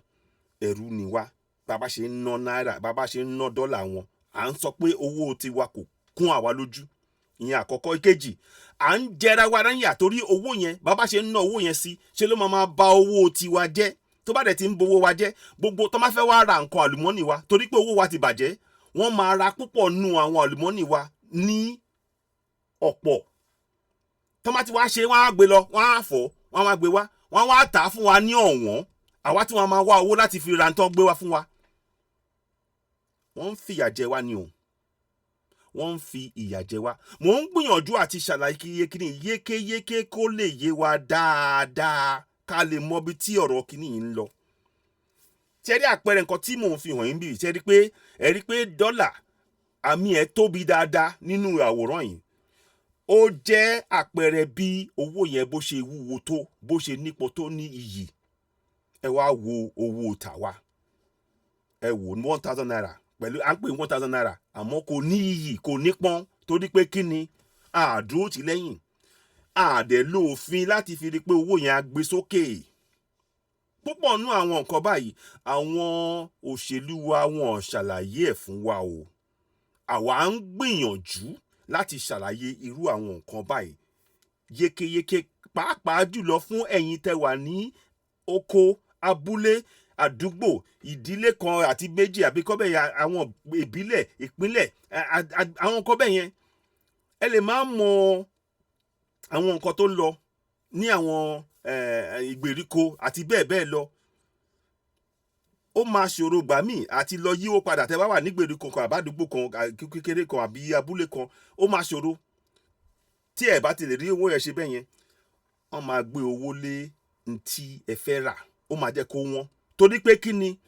ẹrú ni wá. Bàbá ṣe ń ná náírà, bàbá ṣe ń ná dọ́là wọn, à ń sọ pé owó tiwa kò kún àwa lójú. Ìyẹn àkọ́kọ́. Ìkejì, à ń jẹra wa níyà torí owó yẹn. Bàbá ṣe ń ná owó yẹn sí, ṣe ló máa bà owó tiwa jẹ́. Tó bá dẹ̀ ti ń bowó wa jẹ́, gbogbo tó máa fẹ́ wá ra nǹkan àlùmọ́nì wa, torí pé owó wa ti bàjẹ́, wọ́n máa ra púpọ̀ nù àwọn àlùmọ́nì wa ní ọ̀pọ̀. Tó bá ti wá ṣe, wọ́n á gbé lọ, wọ́n á fọ̀, wọ́n á gbé wá, wọ́n á wá tà á fún wa ní ọ̀wọ́n. Àwa tí wọ́n máa wá owó láti fi ra nǹkan gbé wá fún wa, wọ́n ń fìyà jẹ wá ni o. Wọ́n ń fi ìyà jẹ wá. Mò ń gbìyànjú àti ṣàlàyé kíní yékéyéké kó lè yé wa dáadáa, ká lè mọ ibi tí ọ̀rọ̀ kíní yìí ń lọ. Ṣé rí àpẹẹrẹ nǹkan tí mò ń fi hàn yín bí? Ṣé rí pé ẹ rí pé dọ́là, àmì ẹ̀ tóbi dáadáa nínú àwòrán yìí? Ó jẹ́ àpẹẹrẹ bí owó yẹn bó ṣe wúwo tó, bó ṣe nípọn tó ní iyì. Ẹ wá wo owó tàwa. Ẹ wò ní ₦1,000 pẹ̀lú, à ń pè ₦1,000, àmọ́ kò ní iyì, kò nípọn, torí pé kí ni? Àdúró tì lẹ́yìn, àdẹ̀ lo òfin láti fi rí i pé owó yẹn á gbé sókè. Púpọ̀ nú àwọn nǹkan báyìí, àwọn òṣèlú wa, wọn ò ṣàlàyé ẹ̀ fún wa o. Àwa ń gbìyànjú láti ṣàlàyé irú àwọn nǹkan báyìí yékéyéké, pàápàá jùlọ fún ẹ̀yin tẹ́ wà ní oko, abúlé, àdúgbò, ìdílé kan àti méjì àbí kọ́ bẹ́ẹ̀, àwọn ìbílẹ̀, ìpínlẹ̀, àwọn nǹkan bẹ́ẹ̀ yẹn. Ẹ lè má mọ àwọn nǹkan tó ń lọ ní àwọn ìgbèríko àti bẹ́ẹ̀ bẹ́ẹ̀ lọ. Ó máa ṣòro gbà míì àti lọ yíwó padà. Tẹ́ bá wà ní ìgbèríko kan àbádùgbò kan kékeré kan àbí abúlé kan, ó máa ṣòro tí ẹ bá ti lè rí owó yẹn ṣe bẹ́ẹ̀ yẹn. Wọ́n máa gbé owó lé ntí ẹ fẹ́ rà, ó máa jẹ́ kó wọ́n, torí pé kí ni?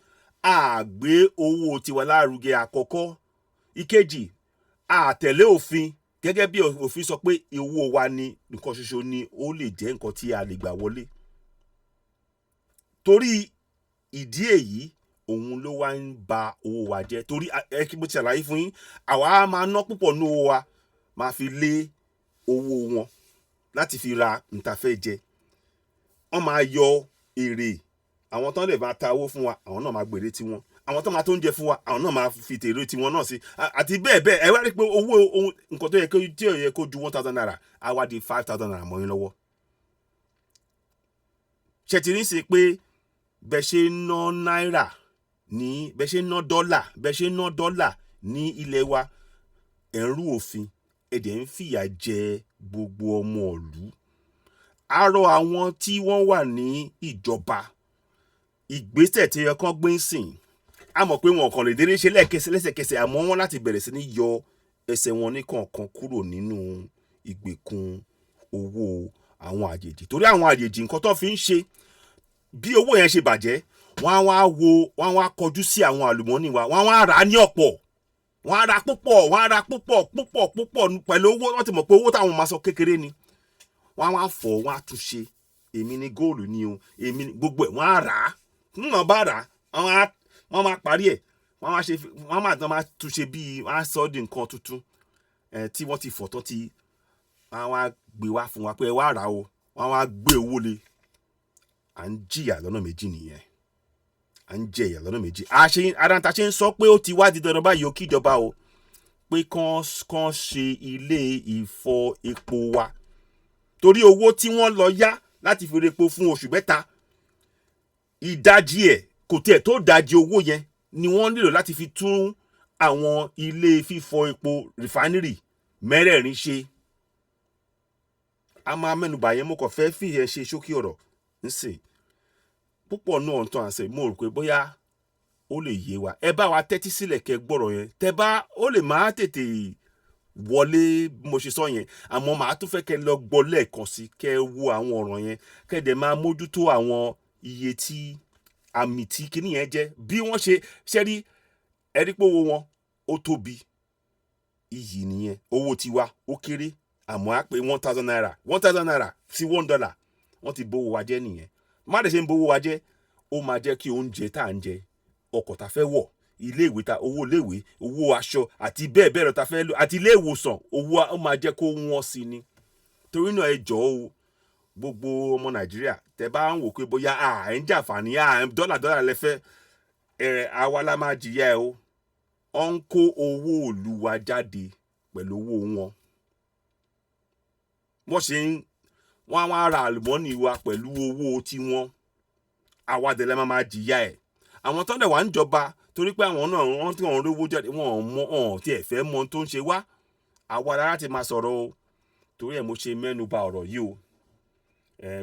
A gbé owó tiwa lárugẹ, àkọ́kọ́. Ìkejì, a tẹ̀lé òfin gẹ́gẹ́ bí òfin sọ pé owó wa ni nǹkan ṣoṣo ni ó lè jẹ́ nǹkan tí a lè gbà wọlé. Torí ìdí èyí, òun ló wá ń ba owó wa jẹ́, torí ẹ kí mo ti ṣàlàyé fún yín, àwa máa ná púpọ̀ nínú owó wa, máa fi lé owó wọn láti fi ra nta fẹ́ jẹ. Wọ́n máa yọ èrè. Àwọn tó ń lè máa ta owó fún wa, àwọn náà máa gbèrè tiwọn. Àwọn tó máa tó ń jẹ fún wa, àwọn náà máa fi tèrè tiwọn náà sí, àti bẹ́ẹ̀ bẹ́ẹ̀. Ẹ wá rí i pé owó ohun nǹkan tó yẹ kó tí ò yẹ kó ju ₦1,000 á wá di ₦5,000 mọ́ yín lọ́wọ́. Ṣe ti ní sí pé bẹ́ẹ̀ ṣe ń ná náírà ní, bẹ́ẹ̀ ṣe ń ná dọ́là, bẹ́ẹ̀ ṣe ń ná dọ́là ní ilẹ̀ wa, ẹ̀ ń rú òfin, ẹ̀ dẹ̀ ń fìyà jẹ gbogbo ọmọ ìlú. A rọ àwọn tí wọ́n wà ní ìjọba, ìgbésẹ̀ tí ẹ kàn gbé ń sìn, a mọ̀ pé wọn kàn lè dédé ṣe lẹ́ẹ̀kẹsẹ̀ lẹ́sẹ̀kẹsẹ̀, àmọ́ wọ́n láti bẹ̀rẹ̀ sí ní yọ ẹsẹ̀ wọn ní kọ̀ọ̀kan kúrò nínú ìgbèkùn owó àwọn àjèjì, torí àwọn àjèjì, nǹkan tó fi ń ṣe, bí owó yẹn ṣe bàjẹ́, wọ́n á wá wo, wọ́n á wá kọjú sí àwọn àlùmọ́nì wa, wọ́n á wá rà á ní ọ̀pọ̀, wọ́n á ra púpọ̀, wọ́n á ra púpọ̀ púpọ̀ púpọ̀ pẹ̀lú owó. Wọ́n ti mọ̀ pé owó táwọn máa sọ kékeré ni. Wọ́n á wá fọ̀, wọ́n á tún ṣe. Èmi ní góòlù ni o, èmi ní gbogbo ẹ̀, wọ́n á rà á. Níwọ̀n bá rà á, wọ́n máa parí ẹ̀, wọ́n máa ṣe, wọ́n máa tán, máa tún ṣe bíi wọ́n á sọ ọ́ di nǹkan tuntun ẹ̀ tí wọ́n ti fọ̀ tán, tí wọ́n á wá gbé wá fún wa pé ẹ wá rà o. Wọ́n á wá gbé owó le. À ń jìyà lọ́nà méjì nìyẹn. À ń jẹ ìyà lọ́nà méjì. Àṣe ara ta ṣe ń sọ pé ó ti wá di dandan báyìí o, kíjọba o, pé kán ṣe ilé ìfọ epo wa, torí owó tí wọ́n lọ yá láti fi repo fún oṣù 3, ìdajì ẹ̀, kò tiẹ̀ tó ìdajì owó yẹn ni wọ́n nílò láti fi tún àwọn ilé fífọ epo, refinery mẹ́rẹ̀ẹ̀rin ṣe. A máa mẹ́nubà yẹn. Mo kàn fẹ́ fìyẹn ṣe ṣókí ọ̀rọ̀ ńsìn. Púpọ̀ náà ń tán àṣẹ, mo rò pé bóyá ó lè yé wa. Ẹ bá wa tẹ́tí sílẹ̀ kẹ́ gbọ́rọ̀ yẹn. Tẹ́ bá ó lè má tètè Wọlé bí mo ṣe sọ yẹn, àmọ́ màá tún fẹ́ kẹ́ lọ gbọ́ lẹ́ẹ̀kan sí, kẹ́ wo àwọn ọ̀rọ̀ yẹn, kẹ́ dẹ̀ máa mójútó àwọn iye tí àmì tí kinní yẹn jẹ́, bí wọ́n ṣe ṣe rí. Ẹ rí pé owó wọn ó tóbi, iyì nìyẹn. Owó tiwa ó kéré, àmọ́ á pé ₦1,000, ₦1,000 sí $1. Wọ́n ti bówó wa jẹ́ nìyẹn. Má dẹ̀ ṣe ń bówó wa jẹ́, ó máa jẹ́ kí oúnjẹ tá à ń jẹ, ọkọ̀ tá a fẹ́ wọ̀, iléèwé ta, owó iléèwé, owó aṣọ àti bẹ́ẹ̀ bẹ́ẹ̀ lọ ta fẹ́ lò, àti ilé ìwòsàn, owó ó máa jẹ́ kó wọ́n sí ni. Torí náà, ẹ jọ̀ọ́ o, gbogbo ọmọ Nàìjíríà, tẹ bá ń wò pé bóyá à ń jàǹfààní à ń dọ́là dọ́là lẹ́fẹ́ ẹ, àwa la máa jìyà ẹ o. Ọ ń kó owó ìlú wa jáde pẹ̀lú owó wọn. Wọ́n ṣe ń wọ́n á wá ra àlùmọ́nì wa pẹ̀lú owó tiwọn. Àwa dẹ̀ la máa jìyà ẹ̀. Àwọn tó ń dẹ̀ wá ń jọba, torí pé àwọn náà wọ́n tí wọ́n rówó jáde, wọ́n ò mọ ọ̀hún tí ẹ̀ fẹ́ mọ ohun tó ń ṣe wá. Àwa la láti máa sọ̀rọ̀ o. Torí ẹ̀ mo ṣe mẹ́nu bà ọ̀rọ̀ yìí o.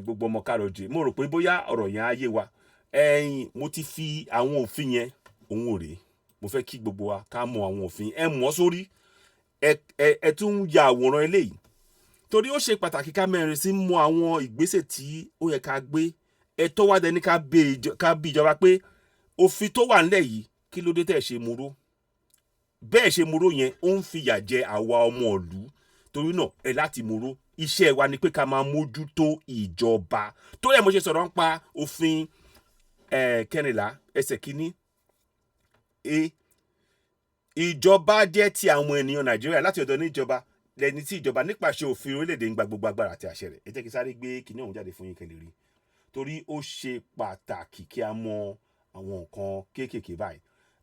Gbogbo ọmọ káàárọ̀ oòjíire, mo rò pé bóyá ọ̀rọ̀ yẹn á yé wa. Ẹ̀yin, mo ti fi àwọn òfin yẹn òun ò rèé. Mo fẹ́ kí gbogbo wa ká mọ àwọn òfin. Ẹ mọ̀ sórí, ẹ tún ya àwòrán eléyìí, torí ó ṣe pàtàkì ká mẹ́rin sí mọ àwọn ìgbésẹ̀ tí ó yẹ ká gbé. Ẹ̀tọ́ wa dẹni ká bí ìjọba pé òfin tó wà nílẹ̀ yìí, kí ló dé tẹ̀ ṣe múró bẹ́ẹ̀? Ṣe múró yẹn, ó ń fìyà jẹ àwa ọmọ ìlú. Torí náà, ẹ láti múró. Iṣẹ́ wa ni pé ká máa mójútó ìjọba. Tó yẹ mo ṣe sọ̀rọ̀ nípa òfin 14 ẹsẹ̀ 1 e: ìjọba jẹ́ ti àwọn ènìyàn Nàìjíríà, láti ọ̀dọ̀ níjọba lẹni tí ìjọba nípasẹ̀ òfin orílẹ̀-èdè ń gba gbogbo agbára àti àṣẹ rẹ̀. Ẹ jẹ́ kí n sáré gbé kinní ọ̀hún jáde fún yín kẹ́ lè rí, torí ó ṣe pàtàkì kí a mọ àwọn nǹkan kéékèèké báyìí.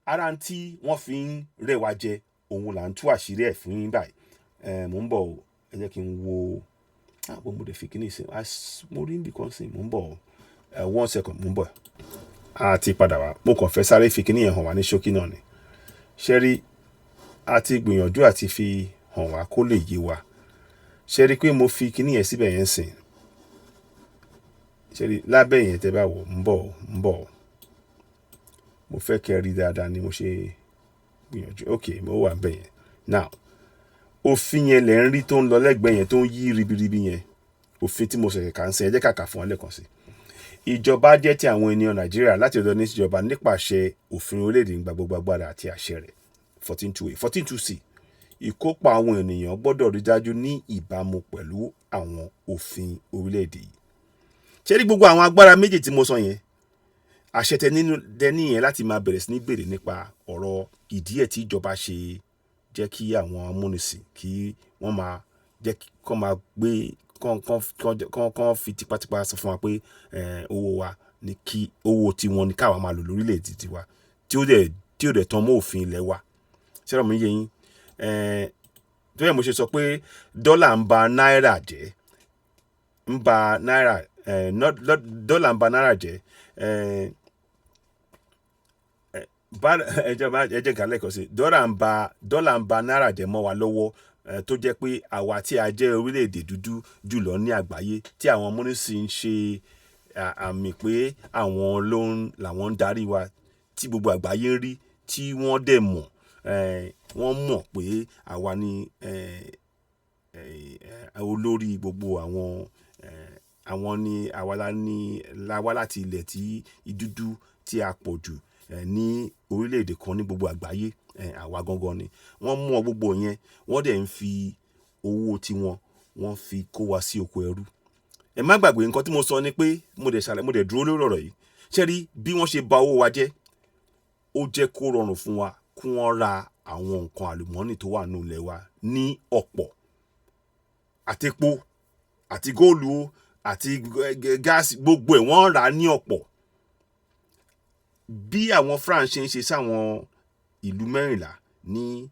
Ara ń tí wọ́n fi ń rẹ́ wa jẹ, òun là ń tú àṣírí ẹ̀ fún yín báyìí. Mò ń bọ̀ o. Ẹ jẹ́ kí n wo àpò mo dẹ̀ fi kíní sí. Mo rí níbi kan sí. Mò ń bọ̀ o. One second, mò ń bọ̀. A ti padà wá. Mo kàn fẹ́ sáré fi kíní yẹn hàn wá ní ṣókí náà ni. Ṣé rí, a ti gbìyànjú àti fi hàn wá kó lè yé wa. Ṣé rí pé mo fi kíní yẹn síbẹ̀ yẹn sìn? Ṣé rí lábẹ́ yẹn, tẹ́ bá wò? Ń bọ̀, ń bọ̀. Mo fẹ́ kẹ́ rí dáadáa ni mo ṣe gbìyànjú. Ok, mo wà bẹ́ẹ̀ yẹn. Now, òfin yẹn lẹ̀ ń rí tó ń lọ lẹ́gbẹ̀ẹ́ yẹn, tó ń yí ribiribi yẹn. Òfin tí mo ṣẹ̀ṣẹ̀ kà ń sìn, ẹ jẹ́ ká kà fún ọ lẹ́ẹ̀kan sí. Ìjọba jẹ́ ti àwọn ènìyàn Nàìjíríà, láti ọ̀dọ̀ ní ìjọba nípasẹ̀ òfin orílẹ̀-èdè ń gba gbogbo agbára àti àṣẹ rẹ̀. 14(2)(a). 14(2)(c): ìkópa àwọn ènìyàn gbọ́dọ̀ rí dájú ní ìbámu pẹ̀lú àwọn òfin orílẹ̀-èdè yìí. Ṣé rí gbogbo àwọn agbára méjì tí mo sọ yẹn, àṣẹ tẹ nínú tẹ níyẹn láti máa bẹ̀rẹ̀ sí ní béèrè nípa ọ̀rọ̀ ìdí ẹ̀ tí ìjọba ṣe jẹ́ kí àwọn amúnisìn kí wọ́n máa jẹ́ kó máa gbé kán fi tipátipá sọ fún wa pé owó wa ní kí owó tiwọn ní káwa máa lò lórílẹ̀‐èdè tiwa, tí ó dẹ̀ tán mọ́ òfin ilẹ̀ wa. Ṣé ọ̀rọ̀ mi yé yín? Tó yẹ mo ṣe sọ pé dọ́là ń ba náírà jẹ́, ń ba náírà, dọ́là ń ba náírà jẹ́. Ẹ jẹ́ ká lẹ́ẹ̀kan sí. Dọ́là ń ba náírà jẹ́ mọ́ wa lọ́wọ́, tó jẹ́ pé àwa tí a jẹ́ orílẹ̀-èdè dúdú jùlọ ní àgbáyé, tí àwọn amúnisìn ń ṣe àmì pé àwọn ló ń làwọn ń darí wa, tí gbogbo àgbáyé ń rí, tí wọ́n dẹ̀ mọ̀, wọ́n mọ̀ pé àwa ni olórí gbogbo àwọn. Àwọn ni àwa la ní la wá láti ilẹ̀ tí dúdú tí a pọ̀ jù ní orílẹ̀-èdè kan ní gbogbo àgbáyé. Àwa gangan ni wọ́n mú ọ. Gbogbo yẹn, wọ́n dẹ̀ ń fi owó tiwọn, wọ́n fi kó wa sí oko ẹrú. Ẹ má gbàgbé nǹkan tí mo sọ ni pé mo dẹ̀ ṣàlàyé, mo dẹ̀ dúró lórí ọ̀rọ̀ yìí. Ṣé rí bí wọ́n ṣe ba owó wa jẹ́, ó jẹ́ kó rọrùn fún wa kí wọ́n ra àwọn nǹkan àlùmọ́nì tó wà nínú ilẹ̀ wa ní ọ̀pọ̀, àti epo, àti góòlù o, àti gáàsì, gbogbo ẹ̀ wọ́n rà á ní ọ̀pọ̀. Bí àwọn France ṣe ń ṣe sáwọn ìlú 14 ní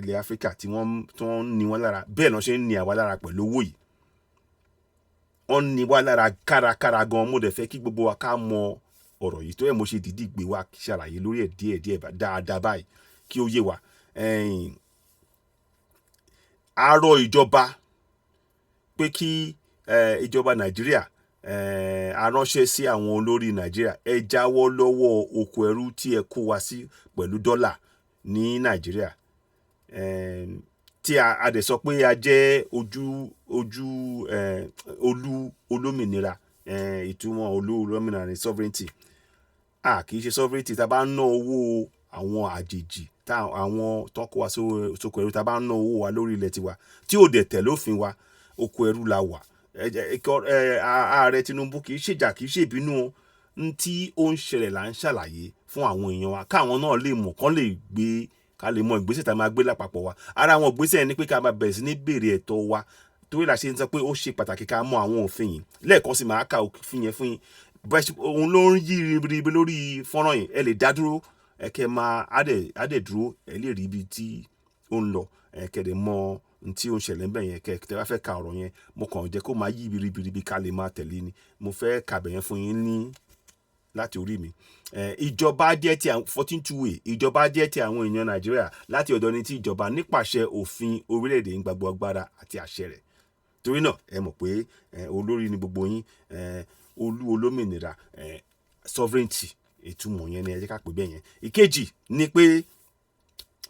ilẹ̀ Áfíríkà tí wọ́n ń ní wọn lára, bẹ́ẹ̀ náà ṣe ń ní àwa lára pẹ̀lú owó yìí. Wọ́n ní wá lára kárakára gan. Mo dẹ̀ fẹ́ kí gbogbo wa ká mọ ọ̀rọ̀ yìí, tó yẹ mo ṣe dìídì gbé wa ṣàlàyé lórí ẹ̀ díẹ̀ díẹ̀ dáadáa báyìí kí ó yé wa. A rọ ìjọba pé kí ìjọba Nàìjíríà, a ránṣẹ́ sí àwọn olórí Nàìjíríà: ẹ jáwọ́ lọ́wọ́ oko ẹrú tí ẹ kó wa sí pẹ̀lú dọ́là ní Nàìjíríà. Tí a dẹ̀ sọ pé a jẹ́ ojú ojú olú olómìnira. Ìtumọ̀ olú olómìnira ní sovereignty. A kì í ṣe sovereignty tá a bá ń ná owó àwọn àjèjì, tá àwọn tó kó wa sóko ẹrú. Tá a bá ń ná owó wa lórí ilẹ̀ tiwa tí ò dẹ̀ tẹ̀ lófin wa, oko ẹrú la wà. Ààrẹ Tinubu, kì í ṣèjà, kì í ṣèbínú o. N tí ó ń ṣẹlẹ̀ là ń ṣàlàyé fún àwọn èèyàn wa, káwọn náà lè mọ̀, kán lè gbé, ká lè mọ ìgbésẹ̀ tá a máa gbé lápapọ̀ wa. Ara àwọn ìgbésẹ̀ yẹn ni pé ká máa bẹ̀rẹ̀ sí ní béèrè ẹ̀tọ́ wa, torí la ṣe ń sọ pé ó ṣe pàtàkì ká mọ àwọn òfin yìí. Lẹ́ẹ̀kan sí, máa ka òfin yẹn fún yín. Òun ló ń yí ribiribi lórí fọ́nrán yìí. Ẹ lè dá dúró, ẹ kẹ́ máa á dẹ̀ dúró, ẹ lè rí ibi tí ó ń lọ, ẹ kẹ́ dẹ̀ mọ ohun tí ó ń ṣẹlẹ̀ ńbẹ̀ yẹn. Kẹ́ tẹ́ bá fẹ́ ka ọ̀rọ̀ yẹn, mo kàn jẹ́ kó máa yí ribiribi ká lè máa tẹ̀lé ni. Mo fẹ́ kà bẹ̀ yẹn fún yín ní láti orí mi. Ìjọba jẹ́ ti 14(2)(a). Ìjọba jẹ́ ti àwọn èèyàn Nàìjíríà. Láti ọ̀dọ̀ ní tí ìjọba nípasẹ̀ òfin orílẹ̀-èdè ń gbàgbọ́ agbára àti àṣẹ rẹ̀. Torí náà, ẹ mọ̀ pé olórí ni gbogbo yín. Olú olómìnira, sovereignty, ìtumọ̀ yẹn ni ẹ jẹ́ ká pè bẹ́ẹ̀ yẹn. Ìkejì ni pé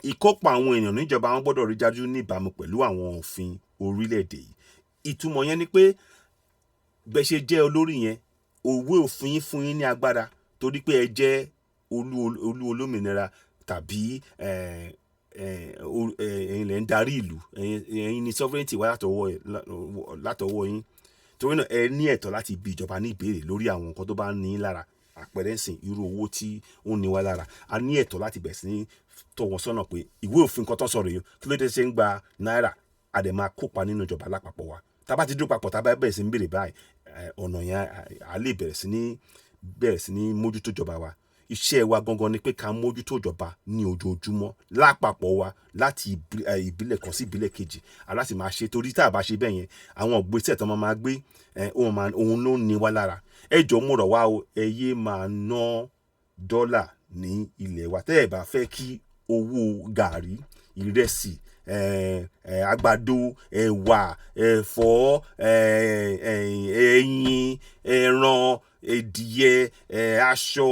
ìkópa àwọn èèyàn níjọba wọn gbọ́dọ̀ rí dájú ní ìbámu pẹ̀lú àwọn òfin orílẹ̀-èdè yìí. Ìtumọ̀ yẹn ni pé bẹ́ẹ̀ ṣe jẹ́ olórí yẹn, òwe òfin yín fún yín ní agbára, torí pé ẹ jẹ́ olú olómìnira tàbí ẹ̀yin lẹ ń darí ìlú, ẹ̀yin ni sovereignty wá látọwọ́ yín. Torí náà, ẹ ní ẹ̀tọ́ láti bi ìjọba ní ìbéèrè lórí àwọn nǹkan tó bá ń ní í lára. Àpẹẹrẹ ń sìn, irú owó tí ó ń ní wá lára, a ní ẹ̀tọ́ láti bẹ̀rẹ̀ sí ní tọ́ wọn sọ́nà pé ìwé òfin kan tó sọ̀rọ̀ yìí, kí ló dé ṣe ń gba náírà? A dẹ̀ máa kópa nínú ìjọba lápapọ̀ wa. Tá a bá ti dúró papọ̀, tá a bá bẹ̀rẹ̀ sí ní béèrè báyìí, ọ̀nà yẹn a lè bẹ̀rẹ̀ sí ní mójútó ìjọba wa. Iṣẹ́ wa gangan ni pé ká mójútó ìjọba ní ojoojúmọ́ lápapọ̀ wa, láti ìbílẹ̀ kan sí ìbílẹ̀ kejì, a láti máa ṣe, torí tá a bá ṣe bẹ́ẹ̀ yẹn, àwọn ìgbésẹ̀ tó máa gbé, òun ló ń ní wa lára. Ẹ jọ̀ọ́, mo rọ̀ wá o, ẹ yé máa ná dọ́là ní ilẹ̀ wa tẹ́ ẹ bá fẹ́ kí owó gàrí, ìrẹsì, àgbàdo, ẹ̀wà, ẹ̀fọ́, ẹyin, ẹran ẹdìyẹ, aṣọ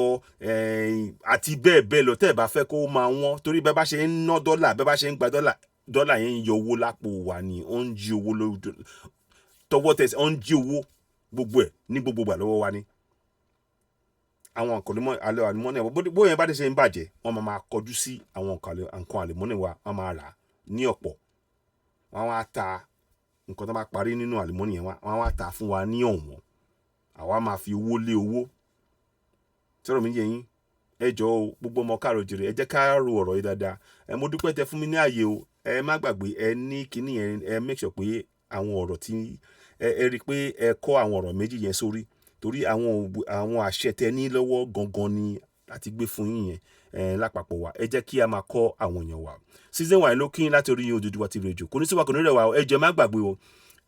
àti bẹ́ẹ̀ bẹ́ẹ̀ lọ, tẹ́ ẹ bá fẹ́ kó máa wọ́n. Torí bẹ́ẹ̀ bá ṣe ń ná dọ́là, bẹ́ẹ̀ bá ṣe ń gba dọ́là, dọ́là yẹn ń yọ owó lápò wa ni. Ó ń jí owó lójú tọwọ́ tẹsẹ̀, ó ń jí owó gbogbo ẹ̀ ní gbogbo ìgbà lọ́wọ́ wa ni. Àwọn nǹkan àlùmọ́nì wa, bóyá bá dé ṣe ń bàjẹ́, wọ́n máa kọjú sí àwọn nǹkan àlùmọ́nì wa, wọ́n máa rà á ní ọ̀pọ̀, wọ́n wá ta nǹkan tó bá parí nínú àlùmọ́nì yẹn, wọ́n wá ta fún wa ní ọ̀wọ́n, àwa máa fi owó lé owó. Sọ̀rọ̀ mi yé yín? Ẹ jọ̀ọ́ o, gbogbo ọmọ káàrọ̀ jèrè, ẹ jẹ́ ká ro ọ̀rọ̀ yìí dáadáa. Ẹ mo dúpẹ́ tẹ fún mi ní ààyè o. Ẹ má gbàgbé, ẹ ní kinní yẹn, ẹ make sure pé àwọn ọ̀rọ̀ tí ẹ rí i pé ẹ kọ́ àwọn ọ̀rọ̀ méjì yẹn sórí, torí àwọn àṣẹ tẹ ní lọ́wọ́ gangan ni láti gbé fún yín yẹn. Ẹ lápapọ̀ wa, ẹ jẹ́ kí a máa kọ́ àwọn èèyàn wa. Season one ló kí láti orí Odùduwà TV Radio. Kò ní sí wa, kò ní rẹ̀ wá. Ẹ jọ̀ọ́, má gbàgbé o,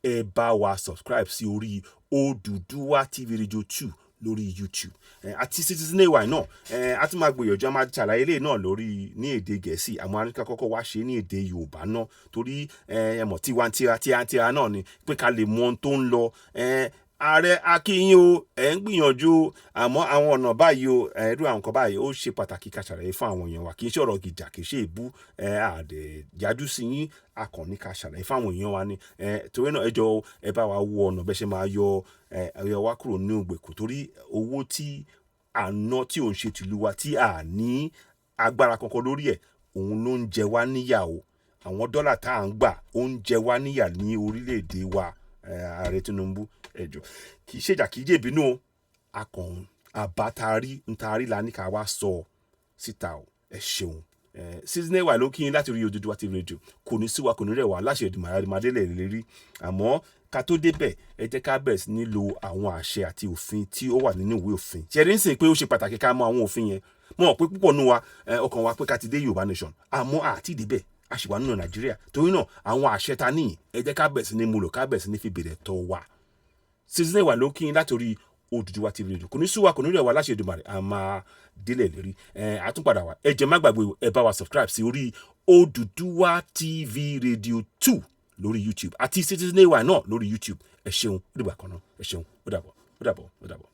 ẹ bá wa subscribe sí orí Odùduwà TV Radio 2 lórí YouTube àti Citizen AY náà. A tún máa gbìyànjú, a máa ṣàlàyé eléyìí náà lórí ní èdè Gẹ̀ẹ́sì, àmọ́ a ní ká kọ́kọ́ wá ṣe ní èdè Yorùbá náà, torí ẹ mọ̀, tiwantiwa tiwantiwa náà ni pé ká lè mọ ohun tó ń lọ. Ààrẹ, akínyìn o, ẹ ń gbìyànjú o, àmọ́ àwọn ọ̀nà báyìí o, irú àwọn nǹkan báyìí, ó ṣe pàtàkì ká ṣàlàyé fún àwọn èèyàn wa. Kì í ṣe ọ̀rọ̀ gìjà, kì í ṣe ìbú ẹ àdẹ̀ yájú sí yín, a kàn ní ká ṣàlàyé fún àwọn èèyàn wa ni. Torí náà, ẹ jọ̀ọ́, ẹ bá wa wo ọ̀nà bẹ́ẹ̀ ṣe máa yọ wá kúrò ní ìgbèkùn, torí owó tí à ń ná tí ò ń ṣe tìlú wa, tí à ní agbára kankan lórí ẹ̀, òun ló ń jẹ wá níyà o. Àwọn dọ́là tá à ń gbà, ó ń jẹ wá níyà ní orílẹ̀-èdè wa. Ààrẹ Tinubu, ẹ jọ̀ọ́, kì í ṣèjà, kì í jèbínú o, a kàn àbá tá a rí ń tá a rí la ní ká wá sọ síta o. Ẹ ṣeun. Season AY ló kí yín láti rí Odùduwà TV Radio. Kò ní sí wa, kò ní rẹ̀ wá láṣẹ Èdùmàrè, àdèmàdélẹ̀ lérí. Àmọ́ ká tó débẹ̀, ẹ jẹ́ ká bẹ̀rẹ̀ sí ní lo àwọn àṣẹ àti òfin tí ó wà nínú ìwé òfin. Ṣe rí ń sìn pé ó ṣe pàtàkì ká mọ àwọn òfin yẹn? Mo mọ̀ pé púpọ̀ nù wa, ọkàn wa pé ká ti dé Yorùbá nation, àmọ́ àti débẹ̀, a sì wà nínú Nàìjíríà. Torí náà, àwọn àṣẹ ta níyì, ẹ jẹ́ ká bẹ̀rẹ̀ sí ní múlò, ká bẹ̀rẹ̀ sí ní fi bèrè tọ́ wa. Season AY ló kí yín láti orí Odùduwà TV Radio. Kò ní sú wa, kò ní rẹ̀ wá láṣẹ Èdùmàrè, a máa délẹ̀ lérí. Ẹ àtúnpadà wa. Ẹ jẹ́ má gbàgbé, ẹ bá wa subscribe sí orí Odùduwà TV Radio 2 lórí YouTube àti Citizen AY náà lórí YouTube. Ẹ ṣeun, ó dìgbà kan náà. Ẹ ṣeun, ó dàbọ̀, ó dàbọ̀, ó dàbọ̀.